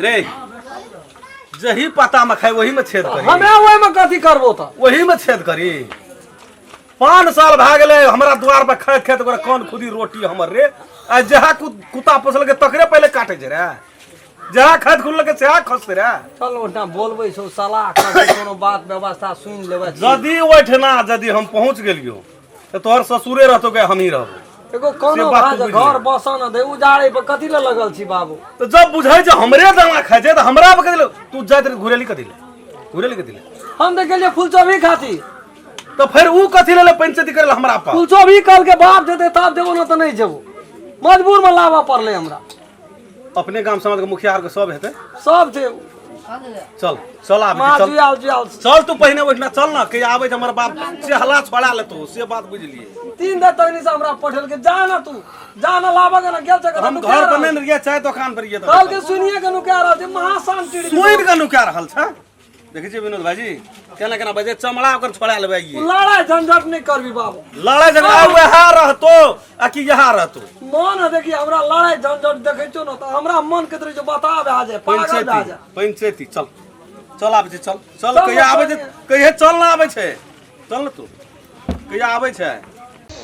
रे जही पता में खाई वही में छेद करी हमे ओहिमे कथी करबो तऽ वही में छेद करी 5 साल भए गेलै हमरा द्वार पर खाइत खाइत ओकरा कान खुदी रोटी हमर रे आ जहाँ कुत्ता पोसलकै तकरे पहिले काटै छै रे जहाँ खाइत खुललकै सेहा खसतै रे चल ओहिठाम बोलबै छौ सलाह करबै कोनो बात व्यवस्था सुनि लेबै यदि ओहिठिना यदि हम पहुँच गेलियौ तऽ तोहर ससुरे रहतौ के हमही रहबौ एगो कोनो से बात भाज तू बुझि घर ले। बसऽ न दे उजाड़े पर कथी लए लगल छी बाबू तऽ जब बुझै जे हमरे दाना खाइ छै तऽ हमरा पर कथी लए तू जाइत रही घुरेली कथी लए घुरेली कथी लए हम तऽ गेलियै फुलचोभी खातिर तऽ फेर ऊ कथी लए पंचायती करे हमरा पर फुलचोभी कहलकै बाप देतै तब देबो न तऽ नहि जेबो मजबूर मे लाबऽ पड़लै हमरा अपने गाम समाज के मुखिया आर के सब हेतै सब छै चल चल आबै माँ चल जुआल जुआल चल तू पहिने ओहिठिना चल ना कि आबै छै हमर बाप से हला छोड़ा लेतो से बात बुझलिए 3 दिन तक से हमरा पठेलकै जा ना तू जा ना लाबऽ के ना गेल छै हम घर पर नहि रहियै चाय दोकान पर रहियै कहलकै सुनिए के नुका रहल छै महाशांति सुनि के नुका रहल छै देखै छियै विनोद भाईजी केना केना बजे चमड़ा ओकर छोड़ा लेबै आइए लड़ाई झंझट नहि करबी बाबू लड़ाई झगड़ा वएह रहतो आ कि यहाँ रहतो मन है देखी हमरा लड़ाई झंझट देखै छौ ने तऽ हमरा मन कहैत रहै छै बता भए जाय पागल भए पंचायती जाय पंचायती चल चल आबै छै चल चल चल कहिया ने, आबै छै चल कहिया चल ना आबै छै चल ने तू कहिया आबै छै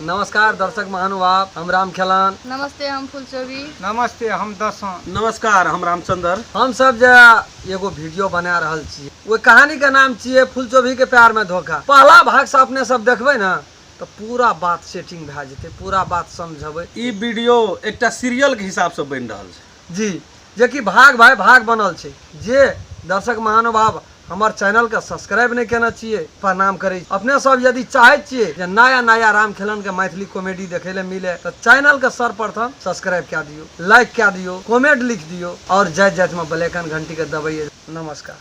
नमस्कार दर्शक महानुभाव, हम राम खेलान। नमस्ते, हम फुलचोबी। नमस्ते, हम दसों। नमस्कार, हम रामचंद्र। हम सब जे एगो वीडियो बना रहल छियै, ओहि कहानी के नाम छियै फुलचोभी के प्यार में धोखा। पहला भाग से अपने सब देखबै ने तऽ पूरा बात सेटिंग भए जेतै, पूरा बात समझबै। ई वीडियो एकटा सीरियल के हिसाब से बनि रहल छै जी, जेकि भाग भाई भाग बनल छै। जे दर्शक महानुभाव हमर चैनल के सब्सक्राइब नहीं केने छियै, प्रणाम करै छी। अपने सब यदि चाहै छियै जे नया नया राम खेलन के मैथिली कॉमेडी देखै ले मिले तऽ चैनल के सर्वप्रथम सब्सक्राइब कए दियौ, लाइक कए दियौ, कमेंट लिख दियौ और जाइत जाइत में बेल आइकन घंटी के दबैयै। नमस्कार।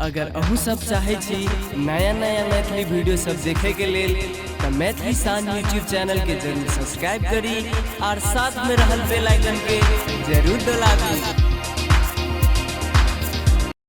अगर अहूँ सब चाहै छी नया नया मैथिली वीडियो सब देखे के लेल तऽ मैथिली शान यूट्यूब चैनल के जरूर सब्सक्राइब करी और साथ में रहल बेल आइकन के जरूर दबाबी।